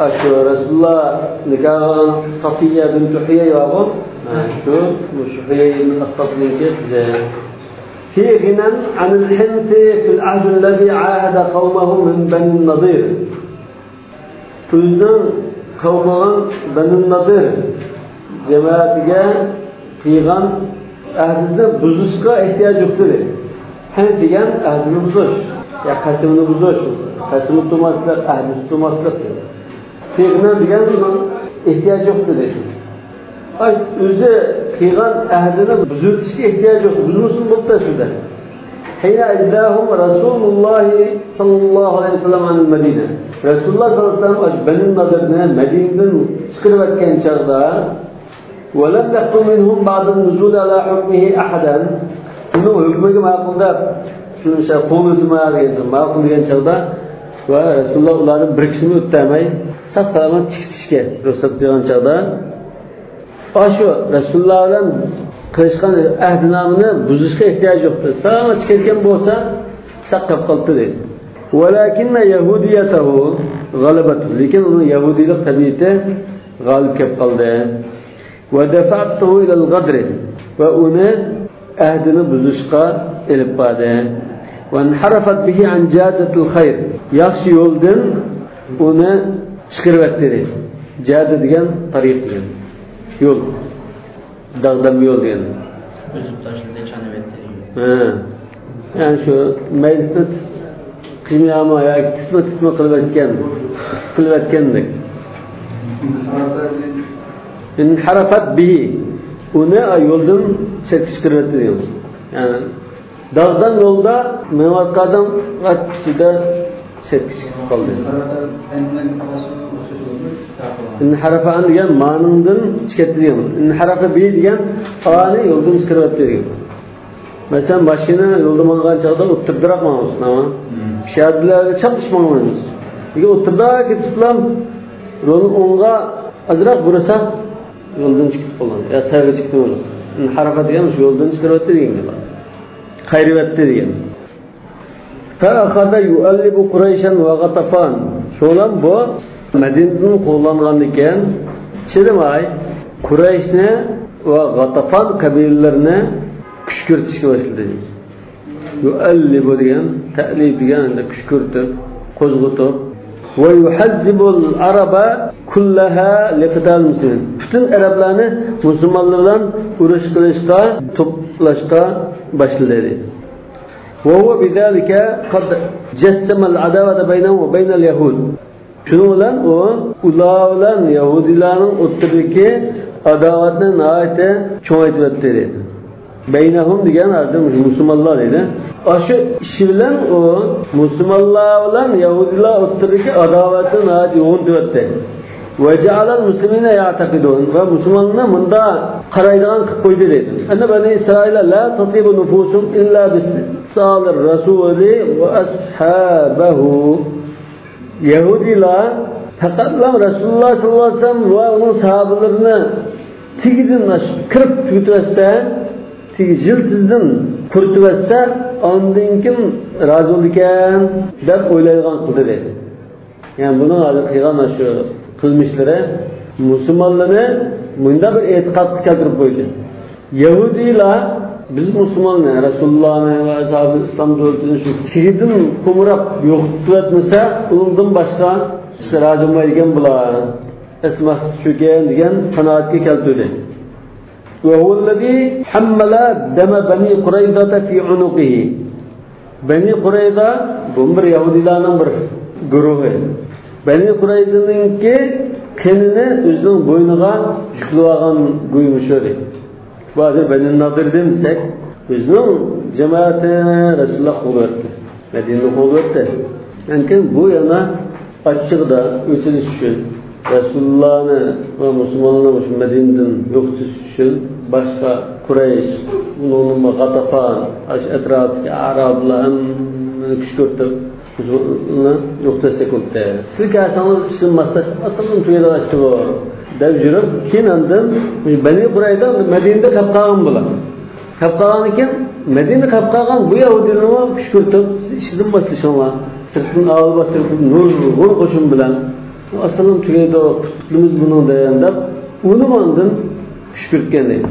ئاشۇ رەسۇلۇللا نىكاھىغا ئالغان سەفىييە بىنتۇ ھۈيەي بارغۇ، ھە، شۇ، مۇشۇ ھۈيەي ئىبن ئەختەبنىڭكى قىزى. في غنى عن الحنث في العهد الذي عاهد قومه من بني النضير. ئۆزىنىڭ قومىغا بەنۇ نەزىر جەمەتىگە قىلغان ئەھدىنى بۇزۇشقا ئېھتىياج يوق دېدى. ھەم دېگەن ئەھدىنى بۇزۇش، يا قەسىمنى بۇزۇش، قەسىمنى تۇتماسلىق، ئەھدىنى تۇتماسلىق دېدى. قىلغىنى دېگەن ئېھتىياج يوق دېدى. ئاي، ئۆزى قىلغان ئەھدىنى بۇزۇۋېتىشكە ئېھتىياج يوق. بۇزمىسۇن بولۇپتۇ ئەسلىدە. حين أجلاهم رسول الله صلى الله عليه وسلم عن المدينة. رەسۇلۇللا ساللاللاھۇ ئەلەيھى ۋەسەللەم ئاشۇ بەنۇ نەزىرنى مەدىنىدىن چىقىرىۋەتكەن چاغدا، ولم يقبل منهم بعد النزول على حكمه أحدا. ئۇنىڭ ھۆكمىگە ماقۇل دەپ، سىلەر شۇ قوبۇل قىلما دېگەن، ماقۇل دېگەن چاغدا، ۋە رەسۇلۇللا ئۇلاردىن بىر كىشىنى ئۆتتۈرمەي، ساق سالامەت چىقىشقا رۇخسەت قىلغان چاغدا، ئاشۇ رەسۇلۇللا بىلەن قىلىشقان ئەھدىنامىنى بۇزۇشقا ئېھتىياج يوق. ساڭا چىقىدىكەن بولسا، ساق قېلىپ قالىدۇ دەيدۇ. ولكن يهوديته غلبته. لېكىن ئۇنىڭ يەھۇدىيلىق تەبىئىتى غالىب كېلىپ قالدى. ودفعته إلى الغدر. ۋە ئۇنى ئەھدىنى بۇزۇشقا ئېلىپ باردى. وانحرفت به عن جادة الخير. ياخشى يولدىن ئۇنى چىقىرىۋەتتى. جادە دېگەن تارىق دېگەن. يول. داغدام يول دېگەن. ئۈزۈپ تاشلىدى، چانىۋەتتى. ھە. يەنى شۇ مەيدىسىنى تىت-، قىيما ياكى تىتما تىتما قىلىۋەتكەن. قىلىۋەتكەندەك. انحرفت به، ئۇنى يولدىن چەتكە چىقىرىۋەتتى دېگەن. يەنى داغدام يولدا مېڭىۋاتقان ئادەم ئىچىدە چەتكە چىقىپ قالدى. انحرف عن دېگەن مانىڭدىن چىقىپ كەتتى دېگەن. انحرف به دېگەن ئانى يولدىن چىقىرىۋەتتى دېگەن. مەسىلەن، ماشىنا يولدا ماڭغان چاغدا ئوتتۇرىدىراق ماڭىمىز، ھە؟ مم. پىيادىلەرگە چاپلىشىپ ماڭمايمىز. نېگە ئوتتۇرىدا كېتىپلا يولنى ئوڭغا ئازراق بۇرىساق، يولدىن چىقىپ قالىدۇ. يا سايغا چىقىپ قالىدۇ. انحرف دېگەن شۇ يولدىن چىقىرىۋەتتى دېگەن گەپ. قايرىۋەتتى دېگەن. فأخذ يؤلب قريشا وغطفان. شۇنىڭ بىلەن بۇ مەدىنىدىن قوغلانغاندىن كېيىن چىدىماي قۇرەيشنى ۋە غاتافان قەبىلىلىرىنى كۈشكۈرتۈشكە باشلىدى. يؤلب دېگەن، تەلىب دېگەن، يەنى كۈشكۈرتۈپ، قوزغىتىپ. ويحزب العرب كلها لقتال المسلمين. پۈتۈن ئەرەبلەرنى مۇسۇلمانلار بىلەن ئۇرۇش قىلىشقا، توپلاشقا باشلىدى. وهو بذلك قد جسم العداوة بينه وبين اليهود. شۇنىڭ بىلەن ئۇ ئۇلار بىلەن يەھۇدىيلارنىڭ ئوتتۇرىدىكى ئاداۋەتنى ناھايىتى چوڭايتىۋەتتى دەيدۇ. بينهم دېگەن ئادەم مۇسۇلمانلار دەيدۇ. ئاشۇ ئىشى بىلەن ئۇ مۇسۇلمانلار بىلەن يەھۇدىيلار ئوتتۇرىدىكى ئاداۋەتنى ناھايىتى يوغىنىتىۋەتتى. وجعل المسلمين يعتقدون، ۋە مۇسۇلمانلارنى مۇنداق قارايدىغان قىلىپ قويدى دەيدۇ. أن بني إسرائيل لا تطيب نفوسهم إلا باستئصال الرسول وأصحابه. يەھۇدىيلار پەقەتلا رەسۇلۇللاھ سەللەللاھۇ ئەلەيھى ۋەسەللەم ۋە ئۇنىڭ ساھابىلىرىنى تېگىدىن كىرىپ تۈگىتىۋەتسە، تېگى يىلتىزىدىن قۇرۇتۇۋەتسە، ئاندىن كېيىن رازى بولىدىكەن دەپ ئويلايدىغان قىلدى دەيدۇ. يەنى بۇنىڭ ھازىر قىلغان شۇ قىلمىشلىرى مۇسۇلمانلارنى مۇنداق بىر ئېتىقادقا كەلتۈرۈپ قويدى. يەھۇدىيلار بىز مۇسۇلماننى، رەسۇلۇللاھنى ۋە ئەسھابى ئىسلام دۆلىتىنى شۇ تېگىدىن قومۇراپ يوقىتىۋەتمىسە، ئۇنىڭدىن باشقا ئىشقا رازى بولمايدىكەن بۇلار. ئەسلى مەقسىتى شۇكەن دېگەن قانائەتكە كەلتۈردى. وهو الذي حمل دم بني قريظة في عنقه. بەنى قۇرەيزا، بۇ بىر يەھۇدىيلارنىڭ بىر گۇرۇھى. بەنى قۇرەيزىنىڭكى قېنىنى ئۆزىنىڭ بوينىغا يۈكلىۋالغان گۇيۇمى شۇ ئىدى. بۇ ھازىر بەنى نادىردىن دېسەك، ئۆزىنىڭ جامائىتىنى رەسۇلۇللاھ قوغلىۋەتتى. مەدىنىنى قوغلىۋەتتى. لېكىن بۇ يەنە ئاچچىقىدا ئۆچۈرۈش ئۈچۈن، رەسۇلۇللاھنى ۋە مۇسۇلمانلارنى مۇشۇ مەدىنىدىن يوقىتىش ئۈچۈن باشقا قۇرەيش، ئۇنىڭدىن غاتافان، ئاشۇ ئەتراپتىكى ئەرەبلەر ھەممىنى كۈشكۈرتۈپ، مۇسۇلمانلارنى يوقىتىۋەتسەك بولدى. سىز كەلسەڭلار ئىشتىن ماسلاشسا ئاسانلا تۈگەيدىغان ئىشتى بۇ، دەپ يۈرۈپ، كېيىن ئاندىن بەنى قۇرەيزا مەدىنىدە قېلىپ قالغان بۇلار. قېلىپ قالغاندىن كېيىن، مەدىنىدە قېلىپ قالغان بۇ يەھۇدىيلارنى كۈشكۈرتۈپ، سىز ئىشىدىن باشلىشىڭلار، سىرتتىن ئاۋاز باستۇرۇپ، نۇرغۇن قوشۇن بىلەن، ئاسانلا تۈگەيدۇ، قۇتۇلىمىز بۇنىڭدىن، دەپ، ئۇنى ئاندىن كۈشكۈرتكەن دەيدۇ.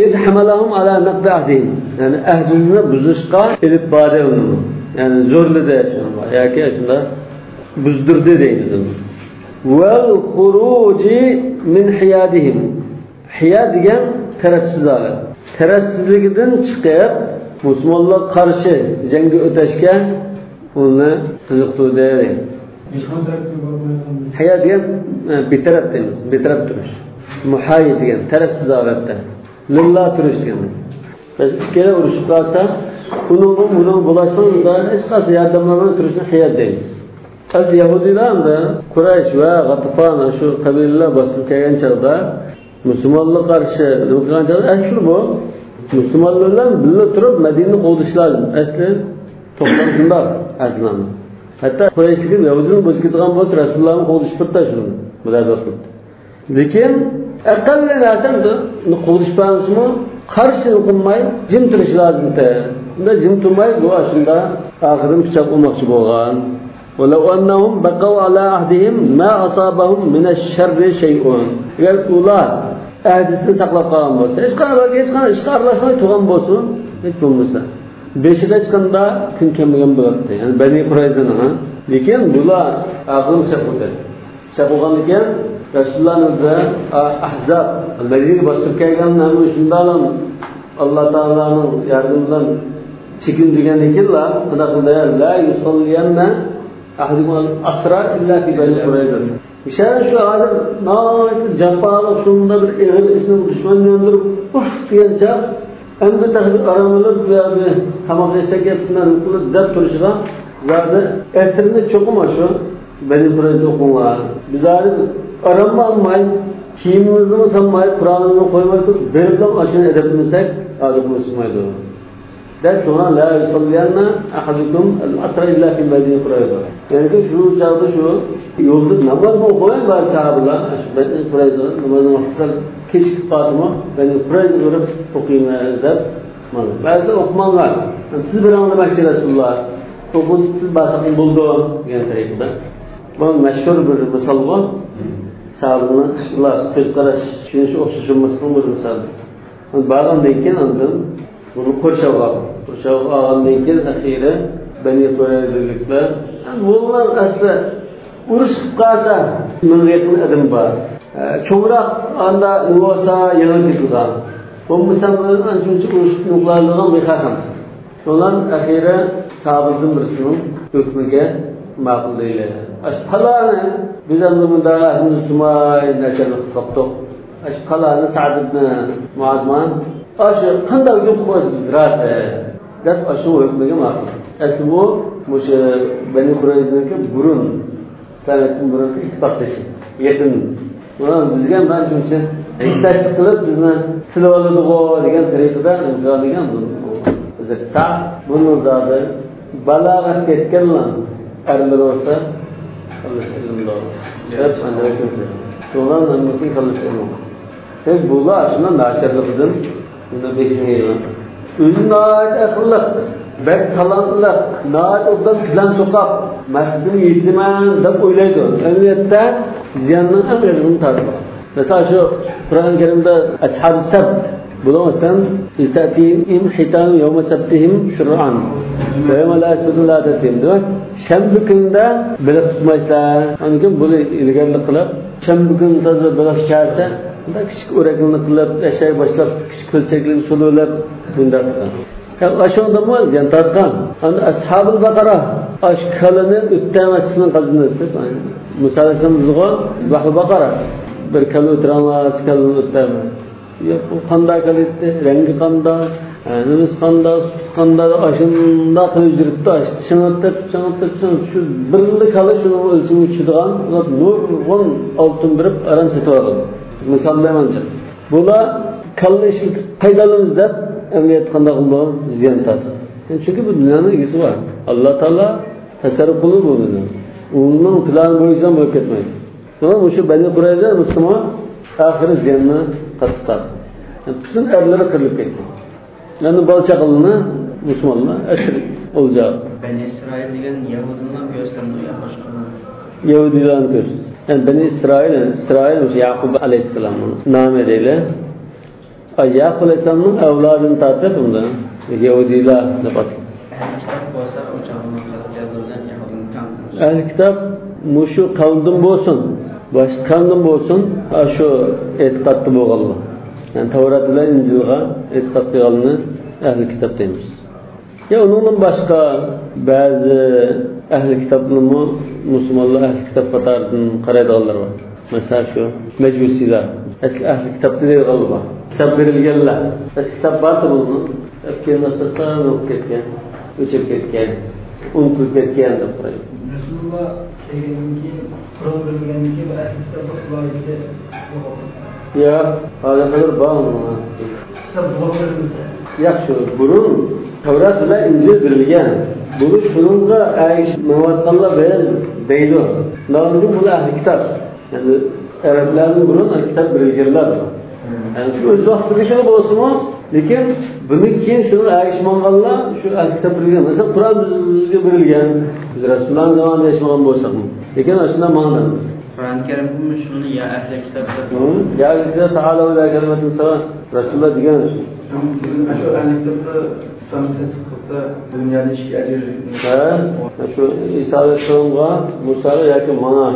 إذ حملهم على نقض عهدهم، يەنى ئەھدىنى بۇزۇشقا ئېلىپ باردى ئۇنى. يەنى زورلىدى شۇنى، ياكى شۇنداق بۇزدۇردى دەيمىز ئۇنى. والخروج من حيادهم. ھىيا دېگەن تەرەپسىز ھالەت. تەرەپسىزلىكىدىن چىقىپ، مۇسۇلمانلارغا قارشى جەڭگە ئۆتەشكە ئۇنى قىزىقتۇردى. ھىيا دېگەن، ئە، بىتەرەپ دەيمىز، بىتەرەپ تۇرۇش. مۇھايىد دېگەن تەرەپسىز ھالەتتە. لىللا تۇرۇش دېگەن. بەس ئىككىلى ئۇرۇشۇپ قالسا، ئۇنىڭغا، بۇنىڭغا بۇلاشسا، ھېچقايسى ياردەملەرمەن تۇرۇشنى ھىيا دەيمىز. ئەسلى يەھۇدىيلار ئەمدى قۇرەيش ۋە غاتىفان، شۇ قەبىلىلەر باستۇرۇپ كەلگەن چاغدا، مۇسۇلمانلارغا قارشى نېمە قىلغان چاغدا، ئەسلى بۇ مۇسۇلمانلار بىلەن بىللە تۇرۇپ مەدىنىنى قوغدىشى لازىم. ئەسلى توختام شۇنداق ئەھدىنامە. ھەتتا قۇرەيشلىكىم يەھۇدىينى بوزۇپ كېتىدىغان بولسا، رەسۇلۇللانى قوغدىشىپ تۇرۇپتا شۇ مۇداپىئە قىلىپ. لېكىن ئەقەللى نەرسە ئۇنى قوغدىشىپ بەرمىسىمۇ، قارشى قىلماي، جىم تۇرۇشى لازىمتى. ئۇنداق جىم تۇرماي، بۇ ئاشۇنداق ئاخىرىدىن پىچاق ئۇرماقچى بولغان. ولو أنهم بقوا على عهدهم ما أصابهم من الشر شيء. ئەگەر ئۇلار ئەھدىسىنى ساقلاپ قالغان بولسا، ھېچقانداق، ھېچقانداق ئىشقا ئارىلاشماي تۇرغان بولسا، ھېچ بولمىسا، بېشىغا ھېچقانداق كۈن كەلمىگەن بولاتتى. يەنى بەنى قۇرەيزىنىڭ، ھە؟ لېكىن بۇلار ئاخىرىنى چاقىردى. چاقىرغاندىن كېيىن رەسۇلۇللانىڭ بىلەن ئەھزاب، مەدىنىگە باستۇرۇپ كەلگەن ھەممە شۇنداقلا ئاللا تائالانىڭ ياردىمى بىلەن چېكىندۈرگەندىن كېيىنلا، قانداق قىلدى؟ لا يصلين أحدكم العصر إلا في بني قريظة. مىسالى شۇ ئادەم ناھايىتى جاپالىق، شۇنداق بىر ئېغىر ئىشنى دۈشمەن بىلەن بىر ئۇف دېگەن چاغ، ئەمدى تېخى ئارام ئېلىپ، بۇ يەردە تاماق يېسەك گەپنى قىلىپ دەپ تۇرۇشىغا، زادى ئەسىرنى چوقۇم شۇ بەنى قۇرەيزىدە ئوقۇڭلار. بىز ھازىر ئاراممۇ ئالماي، كىيىمىمىزنىمۇ سالماي، قورالىمىزنى قويماي تۇرۇپ، بېرىپلا ئاشۇنى ئەدەپلىمىسەك، ھازىر قىلمىسىمايدۇ. دەپ شۇڭا، لا يصلين أحدكم العصر إلا في بني قريظة. يەنى شۇ چاغدا شۇ يولدا نامازمۇ ئوقۇماي بار ساھابىلار. شۇ بەنى قۇرەيزا نامازنىڭ ۋاقتى سەل كېچىكىپ قالسىمۇ، بەنى قۇرەيزا بېرىپ ئوقۇيمەن دەپ. بەزىلەر ئوقۇماڭلار. سىز بېرىڭلار مەسچىت رەسۇلۇللا. ئوقۇتۇپ سىز بارساقمۇ بولىدۇ دېگەن تەرىقىدە. بۇ مەشھۇر بىر مىسالغۇ. ساھابىنىڭ شۇنداق كۆز قاراش، چۈشىنىش ئوخشىشىماسلىقنىڭ بىر مىسالى. بارغاندىن كېيىن ئاندىن بۇنى قورشاۋغا ئالغان. قورشاۋغا ئالغاندىن كېيىن ئەخىرى بەنى قۇرەيزىلىكلەر، بۇلار ئەسلى ئۇرۇش قىلىپ قالسا، مىڭغا يېقىن ئادەم بار. ئە، چوڭراق ئاندا نېمە بولسا يېڭىپ كېتىدىغان. بولمىسا ئانچە-مۇنچە ئۇرۇش قىلىپ نېمە قىلالىدىغان بىر خەق ئەمەس. شۇنىڭ ئەخىرى ساھابىدىن بىرسىنىڭ ھۆكمىگە ماقۇل دەيلى. ئاشۇ قالانى بىز ئەمدى مۇنداق ئەھلىمىزنى تۇتماي ناچارلىق قىلىپ قاپتۇق. ئاشۇ قالانى سەئد ئىبنى مۇئازما، ئاشۇ قانداق ھۆكۈم قىلىپ قويسا بىز رازى دەپ، ئاشۇ ھۆكمىگە ماقۇل. ئەسلى بۇ مۇشۇ بەنى قۇرەيزىنىڭكى بۇرۇن ئىسلامىيەتتىن بۇرۇنقى ئىتتىپاقدىشى، يېقىن. ئۇلار بىزگە مەن شۇنچە ھېسداشلىق قىلىپ، بىزنى سىلىۋالىدىغۇ دېگەن تەرىقىدە ئىمزالىغان بۇ. ساق بۇنىڭ زادى بالاغەتكە يەتكەنلا ئەرلەر بولسا، كاللىسى ئىلىملىق دەپ سەندىن كۆردى. شۇڭا ھەممىسى كاللىسى ئىلىملىق. تەك بۇلار ئاشۇنداق ناچارلىقىدىن بۇنى بېشىنى يەيدۇ. ئۆزى ناھايىتى ئەقىللىق، بەك تالانتلىق، ناھايىتى ئوبدان پىلان سوقاپ، مەقسىتىمنى يېتىمەن دەپ ئويلايدۇ. ئەمەلىيەتتە زىياننىڭ ئەڭ ئېغىرىنى تارتىدۇ. مەسىلەن، شۇ قۇرئان كەرىمدە ئەسھابى سەبت، بۇنىڭ ئۈستىدىن، إذ تأتيهم حيتانهم يوم سبتهم شرعا ويوم لا سبت لا تأتيهم، دېمەك، شەنبە كۈنىدە بېلىق تۇتمايسىلەر. ئاندىن كېيىن بۇنى ئىلگىرىلىك قىلىپ، شەنبە كۈنى تازا بېلىق كەلسە، بۇنداق كىچىك ئورەكلىرىنى قىلىپ، ئەشەگە باشلاپ كىچىك كۆلچەكلىرىگە سولىۋېلىپ، بۇنداق قىلغان. يا، ئاشۇندىمۇ زىيان تارتقان. ئەمدى ئەسھابۇل بەقەرە، ئاش كالىنى ئۆتتەمەسلىكنىڭ قازىنىسى. مۇسا ئەلەيھىسسالام دېدىغۇ، ئەزبەھۇل بەقەرە، بىر كالا ئۆتۈرۈڭلار، كالىنى ئۆتتەم. يا، بۇ قانداق كالا ئىدى؟ رەڭگى قانداق؟ ھە، نېمىسى قانداق؟ سۈتى قانداق؟ ئاشۇنداق قىلىپ يۈرۈپتۇ، ئاشۇ چىڭىتىپ، چىڭىتىپ، چىڭىتىپ، شۇ بىرلا كالا شۇنىڭ ئۆلچىمىگە چۈشىدىغان، نۇرغۇن ئالتۇن بېرىپ، ئاران سېتىۋالغان. مىسال بىلەن ئانچە. بۇلار كاللا ئىشلىتىپ پايدىلىنىمىز دەپ، ئەمەلىيەتتە قانداق بولىدۇ؟ زىيان تارتىدۇ. چۈنكى بۇ دۇنيانىڭ ئىگىسى بار. ئاللا تائالا تەسەررۇپ قىلىدۇ بۇ دۇنيانى. ئۇنىڭ پىلانى بويىچە بولۇپ كەتمەيدۇ. شۇڭا مۇشۇ بەنى قۇرەيزە مۇسۇلمان ئاخىرى زىياننى قاتتىق تارتتى. پۈتۈن ئەرلىرى قىرىلىپ كەتتى. يەنى بالا چاقىلىرىنى مۇسۇلمانلار ئەسىر ئولجا. بەنى ئىسرائىل دېگەن يەھۇدىيلارنى كۆرسىتەمدۇ يا باشقىلارنى؟ يەھۇدىيلارنى كۆرسىتىدۇ. يەنى بەنى ئىسرائىل، يەنى ئىسرائىل مۇشۇ يەقۇب ئەلەيھىسسالامنىڭ نامى دەيلى. ئاي، يەقۇب ئەلەيھىسسالامنىڭ ئەۋلادىنى تارتىپ ئۇندا يەھۇدىيلار دەپ ئاتىلىدۇ. ئەھلى كىتاب بولسا ئۇ چاغدا قەستىيەلدۇرلەن يەھۇدىينى تەڭ. ئەھلى كىتاب مۇشۇ قەۋمدىن بولسۇن، باشقا قەۋمدىن بولسۇن، ئاشۇ ئېتىقادتا بولغانلار. يەنى تەۋرات بىلەن ئىنجىلغا ئېتىقاد قىلغانلارنى ئەھلى كىتاب دەيمىز. يا ئۇنىڭدىن باشقا بەزى ئەھلى كىتابنىمۇ مۇسۇلمانلار ئەھلى كىتاب قاتارىدىن قارايدىغانلار بار. مەسىلەن، شۇ مەجۇسىيلار، ئەسلى ئەھلى كىتاب دەيدىغانلار بار. كىتاب بېرىلگەنلەر. ئەسلى كىتاب بار تۇرۇلدى. كېيىن ئاستا-ئاستا يوقىلىپ كەتكەن، ئۆچۈپ كەتكەن، ئۇنتۇلۇپ كەتكەن دەپ قارايدۇ. رەسۇلۇللا كەلگەندىن كېيىن، قۇرئان بېرىلگەندىن كېيىن ئەھلى كىتاب بولسا يوقاپتۇ. ياق، ھازىر قەدەر بار ئۇنىڭ. كىتاب بولغان بېرىلمىسە. ياق، شۇ بۇرۇن تەۋرات بىلەن ئىنجىل بېرىلگەن. بۇنى شۇنىڭغا ئەگىشىپ مېڭىۋاتقانلار بەزى دەيدۇ. لېكىن بۇلار ئەھلى كىتاب. يەنى ئەرەبلەردىن بۇرۇن كىتاب بېرىلگەنلەر. يەنى ئۆز ۋاقتىدىكىلا بولسىمۇ، لېكىن بۇنى كېيىن شۇنىڭغا ئەگىشىپ ماڭغانلار شۇ ئەھلى كىتاب بېرىلگەن. مەسىلەن، قۇرئان بىزگە بېرىلگەن. بىز رەسۇلۇللانىڭ زامانىدا ياشىمىغان بولساقمۇ. لېكىن ئاشۇنداق ماڭدى. قۇرئان كەرىمدىمۇ شۇنى يا ئەھلى كىتاب دەپ. ھە؟ يا ئەھلى كىتاب تائالەۋ ئىلا كەلىمەتىن سەۋا. رەسۇلۇللا دېگەن شۇ. شۇ ئەھلى كىتابتا ئىسلامنى تەستىق قىلسا، دۇنيادا ئىككى ئەجىر. ھە؟ شۇ ئىسا ئەلەيھىسسالامغا، مۇساغا ياكى ماڭا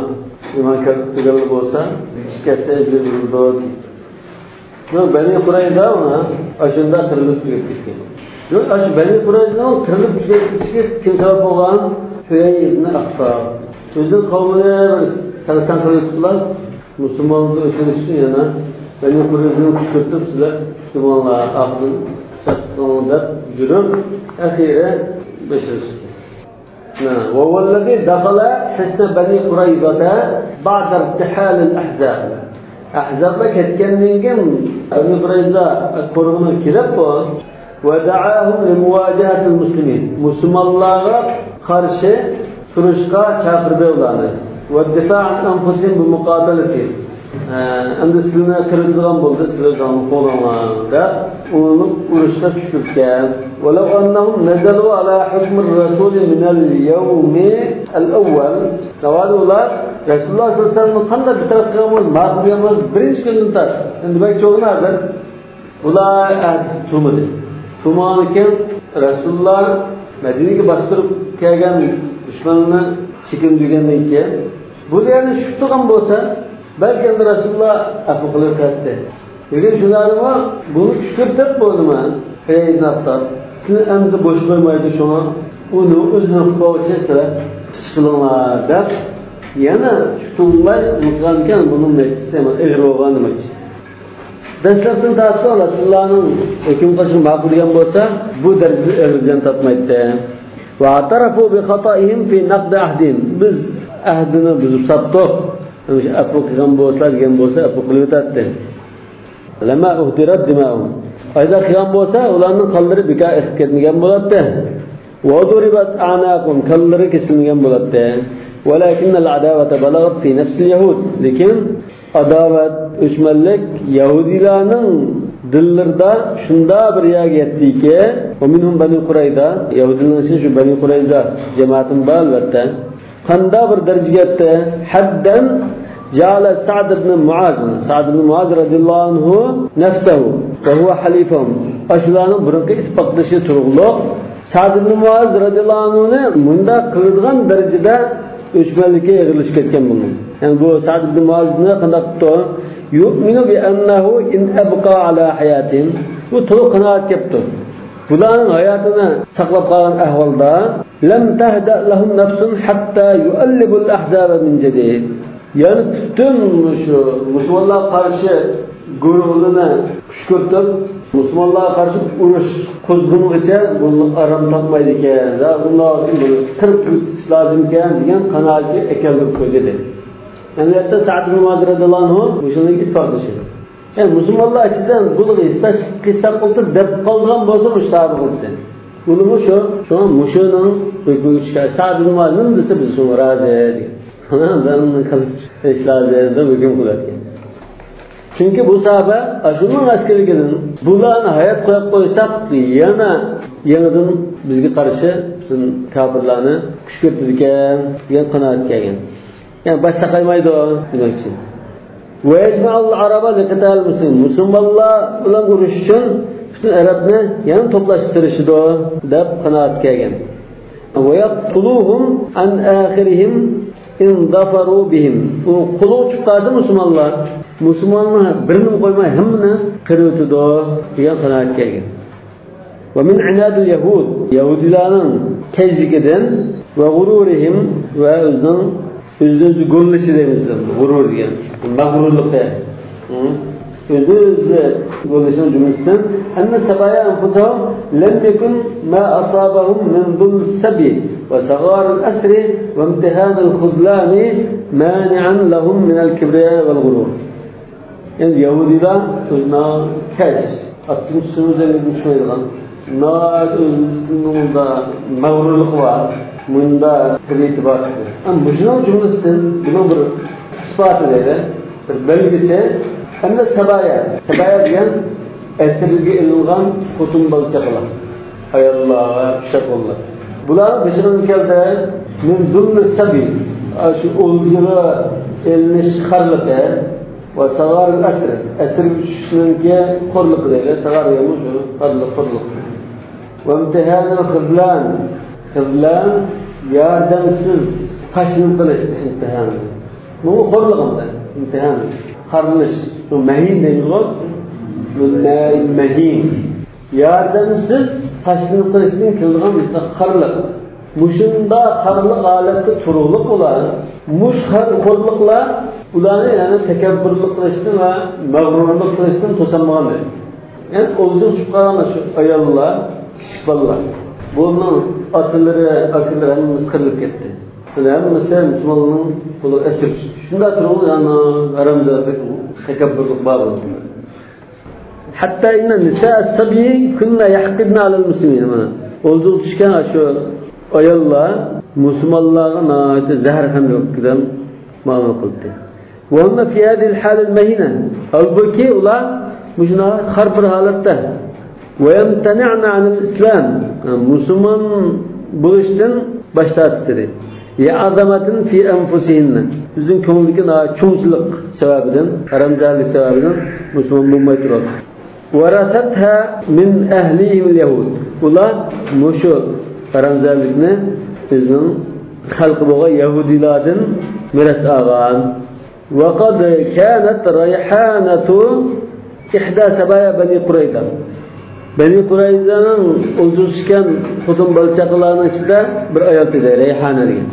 ئىمان كەلتۈرگەنلەر بولسا، ئىككى ھەسسە ئەجىر بېرىلىدۇ. بۇ بەنى قۇرەيزا مانا ئاشۇنداق قىرىلىپ تۈگەپ كەتكەن. ياق، ئاشۇ بەنى قۇرەيزانىڭ قىرىلىپ تۈگەپ كېتىشىگە كىم سەۋەب بولغان؟ ھۈيەي ئىبنى ئەخطاب. ئۆزىنىڭ قەۋمىنى بىر سەرسان قىلىۋېتىپلا، مۇسۇلمانلىققا ئۆتۈنۈش ئۈچۈن يەنە بەنى قۇرەيزىنى كۈشكۈرتۈپ، سىلەر مۇسۇلمانلار ئاخىرىدا چاقتۇرۇڭ دەپ يۈرۈپ، ئەخىرى بېشىغا چىقتى. نعم. وهو الذي دخل حصن بني قريظة بعد ارتحال الأحزاب. ئەھزابلار كەتكەندىن كېيىن بەنى قۇرەيزا قورۇقىنى كىرىپ، ودعاهم لمواجهة المسلمين. مۇسۇلمانلارغا قارشى تۇرۇشقا چاقىردى ئۇلارنى. والدفاع عن أنفسهم بمقاتلته. ئە، ئەمدى سىلەرنى قىرىدىغان بولدى، سىلەر جانلىق بولۇڭلار دەپ، ئۇنى ئۇرۇشقا كۈشكۈرتكەن. ولو أنهم نزلوا على حكم الرسول من اليوم الأول. ناۋادا ئۇلار رەسۇلۇللاھ سەللەللاھۇ ئەلەيھى ۋەسەللەمنى قانداق بىتەرەپ قىلغان بولسا، ماقۇل قىلغان بولسا، بىرىنچى كۈندىن تارتىپ. ئەمدى دېمەكچى بولغىنى ھازىر بۇلار ئەھدىسى تۇرمىدى. تۇرمىغاندىن كېيىن رەسۇلۇللاھ مەدىنىگە باستۇرۇپ كەلگەن دۈشمەننى چېكىندۈرگەندىن كېيىن، بۇلار يەنە چۈشۈپ تۇرغان بولسا، بەلكى ئەمدى رەسۇلۇللاھ ئەپۇ قىلىۋېتەتتى. لېكىن شۇلارمۇ بۇنى كۈشكۈرتۈپ بولدىمۇ؟ ئەي ناستار، سىلەرنى ئەمدى بوش قويمايدۇ، شۇڭا ئۇنى ئۆزىنىڭ قوغۇشى سىلەر چىقىشىڭلار دەپ، يەنە چۈشۈپ تۇرماي قىلغانىكەن، بۇنىڭ نەتىجىسى يامان ئېغىر بولغان دېمەكچى. دەسلەپتىن تارتىپ رەسۇلۇللاھنىڭ ھۆكۈم قىلىشىنى ماقۇل دېگەن بولسا، بۇ دەرىجىدە ئېغىر زىيان تارتمايتتى. واعترفوا بخطئهم في نقض عهدهم. بىز ئەھدىنى بۇزۇپ ساپتۇق. ئەپۇ قىلغان بولسىلا دېگەن بولسا، ئەپۇ قىلىۋېتەتتى. لما أهدرت دماؤهم. ئايدا قىلغان بولسا، ئۇلارنىڭ قانلىرى بىكار ئېقىپ كەتمىگەن بولاتتى. وضربت أعناقهم، كاللىرى كېسىلمىگەن بولاتتى. ولكن العداوة بلغت في نفس اليهود. لېكىن ئاداۋەت، ئۆچمەنلىك يەھۇدىيلارنىڭ دىللىرىدا شۇنداق بىر يەرگە يەتتىكى، ومنهم بني قريظة، يەھۇدىيلارنىڭ ئىچىدە شۇ بەنى قۇرەيزا جامائىتىمۇ بار، ئەلۋەتتە. قانداق بىر دەرىجىگە يەتتى؟ حدا جعل سعد بن معاذ، سەئد ئىبن مۇئاز رەزىياللاھۇ ئەنھۇ نفسه وهو حليفهم. ئاشۇلارنىڭ بۇرۇنقى ئىتتىپاقدىشى تۇرۇقلۇق سەئد ئىبن مۇئاز رەزىياللاھۇ ئەنھۇنى مۇنداق قىلىدىغان دەرىجىدە ئۆچمەنلىكى ئېغىرلىشىپ كەتكەن بۇنىڭ. يەنى بۇ سەئد ئىبن مۇئازنى قانداق تۇتتى؟ يؤمن بأنه إن أبقى على حياتهم. بۇ تولۇق قانائەتكە كەپتۇ. بۇلارنىڭ ھاياتىنى ساقلاپ قالغان ئەھۋالدا، لم تهدأ لهم نفس حتى يؤلفوا الأحزاب من جديد. يەنى پۈتۈن مۇشۇ مۇسۇلمانلارغا قارشى گۇرۇھلىرىنى كۈشكۈرتۈپ، مۇسۇلمانلارغا قارشى ئۇرۇش قوزغىمىغىچە بۇ ئارام تاپمايدىكەن، ۋە بۇنداق بۇنى قىرىپ تۈگىتىش لازىمكەن دېگەن قانائەتكە ئەكەلدۈرۈپ قويدى. ئەمەلىيەتتە سەئد ئىبن مۇئاز رەزىياللاھۇ ئەنھۇ مۇشۇنىڭ ئىتتىپاقدىشى. يەنى مۇسۇلمانلار ئىچىدە بۇلارغا ھېسداش قىلساق بولدى دەپ قالىدىغان بولسا، مۇشۇ ساھابە بولدى. ئۇنىمۇ شۇ، شۇڭا مۇشۇنىڭ ھۆكمىگە چۈشكەن. سەئد ئىبن مۇئاز نېمە دېسە، بىز شۇنىڭغا رازى دېگەن. مۇنداق قىلىش لازىم دەپ ھۆكۈم قىلىۋەتكەن. چۈنكى بۇ ساھابە ئاشۇنىڭ ئەسكىلىكىدىن، بۇلارنى ھايات قويۇپ قويساق، يەنە يېڭىدىن بىزگە قارشى پۈتۈن كاپىرلارنى كۈشكۈرتىدىكەن دېگەن قانائەتكە كەلگەن. يەنى باش ساقايمايدۇ دېمەكچى. ويجمع العرب لقتال المسلمين. مۇسۇلمانلار بىلەن ئۇرۇش ئۈچۈن پۈتۈن ئەرەبنى يەنە توپلاشقا تىرىشىدۇ دەپ قانائەتكە كەلگەن. ويقتلوهم عن آخرهم إن ظفروا بهم. ئۇ قولىغا چۈشۈپ قالسا مۇسۇلمانلار، مۇسۇلماننىڭ بىرىنىمۇ قويماي ھەممىنى قىرىۋېتىدۇ دېگەن قانائەتكە كەلگەن. ومن عناد اليهود، يەھۇدىيلارنىڭ كەجلىكىدىن، وغرورهم، ۋە ئۆزىنىڭ ئۆزىنى ئۆزى گوللىشى دەيمىز، غۇرۇر دېگەن مەغرۇرلۇقى. ئۆزىنى ئۆزى گوللىشىنىڭ جۈملىسىدىن، أن السبايا أنفسهم لم يكن ما أصابهم من ذل السبي وصغار الأسر وامتهان الخذلان مانعا لهم من الكبرياء والغرور. يەنى يەھۇدىيلار ئۆزىنىڭ كەج، ئاتتىن چۈشسىمۇ جەننەتكە چۈشمەيدىغان، ناھايىتى ئۆزىنىڭ مەغرۇرلۇقى بار، مۇنداق بىر ئېتىبار. ئەمما مۇشۇنىڭ جۈملىسىدىن بۇنىڭ بىر ئىسپاتى دەيلى، بىر بەلگىسى، ھەمدە سەبايا. سەبايا دېگەن ئەسىرگە ئېلىنغان خوتۇن بالا چاقىلار، ئاياللار ۋە ئۇششاق بالىلار. بۇلار بېشىغا كەلدى، من ذل السبي، شۇ ئولجىغا ئېلىنىش خارلىقى، ۋە سەغارىل ئەسر، ئەسىرگە چۈشۈشنىڭكى خورلۇقى دەيلى، سەغار دېگەنمۇ شۇ، خارلىق، خورلۇق. ۋە ئىمتىھانىل خىزلان، خىزلان، ياردەمسىز تاشلىنىپ قېلىش ئىمتىھانى. بۇ خورلۇق ئەمدى، ئىمتىھان. خارلىنىش، بۇ مەھىن دەيمىزغۇ، بۇ مە-، مەھىن. ياردەمسىز تاشلىنىپ قېلىشتىن كېلىدىغان مۇشۇنداق خارلىق. مۇشۇنداق خارلىق ھالەتتە تۇرۇقلۇق ئۇلار، مۇشۇ خارخورلۇقلار ئۇلارنى، يەنى تەكەببۇرلۇق قىلىشتىن ۋە مەغرۇرلۇق قىلىشتىن توسالمىغان دەيدۇ. يەنى ئوزۇق چۈشۈپ قالغان شۇ ئاياللار، كىچىك بالىلار. بۇنىڭ ئاتىلىرى، ئاكىلىرى ھەممىسى قىرىلىپ كەتتى. بۇلار ھەممىسى مۇسۇلمانلارنىڭ قولىغا ئەسىر چۈشتى. شۇنداق تۇرۇقلۇق، يەنى ھارامزادىلىك، تەكەببۇرلۇق بار بولدى. حتى إن نساء الصبي كن يحقدن على المسلمين. مانا، ئوزۇق چۈشكەن شۇ ئاياللار مۇسۇلمانلارغا ناھايىتى زەھەرخەندەك بىلەن مۇئامىلە قىلدى. وهم في هذه الحالة المهينة. ھالبۇكى، ئۇلار مۇشۇنداق خار بىر ھالەتتە. ويمتنعن عن الإسلام. مۇسۇلمان بولۇشتىن باش تارتتى. لعظمة في أنفسهن. ئۆزىنىڭ كۆڭلىدىكى ناھايىتى چوڭچىلىق سەۋەبىدىن، ھارامزادىلىك سەۋەبىدىن مۇسۇلمان بولماي تۇرۇۋاتىدۇ. ورثتها من أهليهم اليهود. ئۇلار مۇشۇ ھارامزادىلىكنى ئۆزىنىڭ خەلقى بولغان يەھۇدىيلاردىن مىراس ئالغان. وقد كانت ريحانة إحدى سبايا بني قريظة. بەنى قۇرەيزانىڭ ئوزۇق چۈشكەن خوتۇن بالا چاقىلارنىڭ ئىچىدە بىر ئايال ئىدى، رەيھانە دېگەن.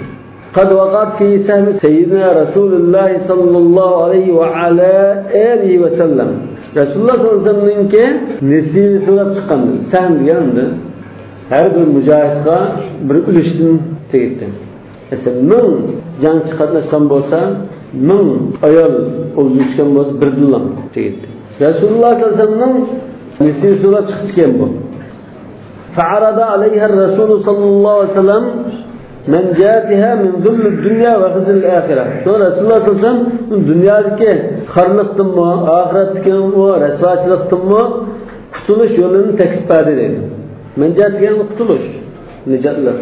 قد وقعت في سهم سيدنا رسول الله صلى الله عليه وعلى آله وسلم. رەسۇلۇللاھ سەللەللاھۇ ئەلەيھى ۋەسەللەمنىڭكى نېسىۋىسى بولۇپ چىققان. سەھم دېگەن ئەمدى ھەر بىر مۇجاھىدقا بىر ئۈلۈشتىن تېگىتتى. مەسىلەن، مىڭ جەڭچى قاتناشقان بولسا، مىڭ ئايال ئوزۇق چۈشكەن بولسا، بىردىنلا تېگىتتى. رەسۇلۇللاھ سەللەللاھۇ ئەلەيھى ۋەسەللەمنىڭ نېسىۋىسى بولۇپ چىقىپتىكەن بۇ. فعرض عليها الرسول صلى الله عليه وسلم من جاتها من ذل الدنيا وخزي الآخرة. شۇڭا رەسۇلۇللاھ سەللەللاھۇ ئەلەيھى ۋەسەللەم دۇنيادىكى خارلىقتىنمۇ، ئاخىرەتتىكى رەسۋاچىلىقتىنمۇ قۇتۇلۇش يولىنى تەكلىپ بەردى دەيدۇ. من جاتها دېگەن قۇتۇلۇش، نىجاتلىق.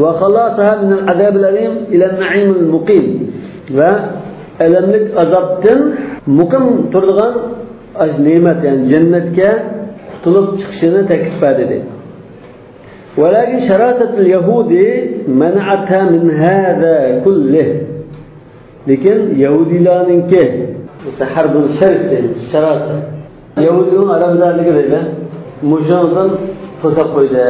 وخلاصها من العذاب الأليم إلى النعيم المقيم. ۋە ئەلەملىك ئازابتىن مۇقىم تۇرىدىغان ئاشۇ نېمەت، يەنى جەننەتكە قۇتۇلۇپ چىقىشىنى تەكلىپ بەردى. ولكن شراسة اليهود منعتها من هذا كله. لېكىن يەھۇدىيلارنىڭكى، ھەر بىر شەرس دەيمىز، شاراسە. يەھۇدىينىڭ ھارامزادىلىكى دەيدۇ. مۇشۇنىڭدىن توساپ قويدى.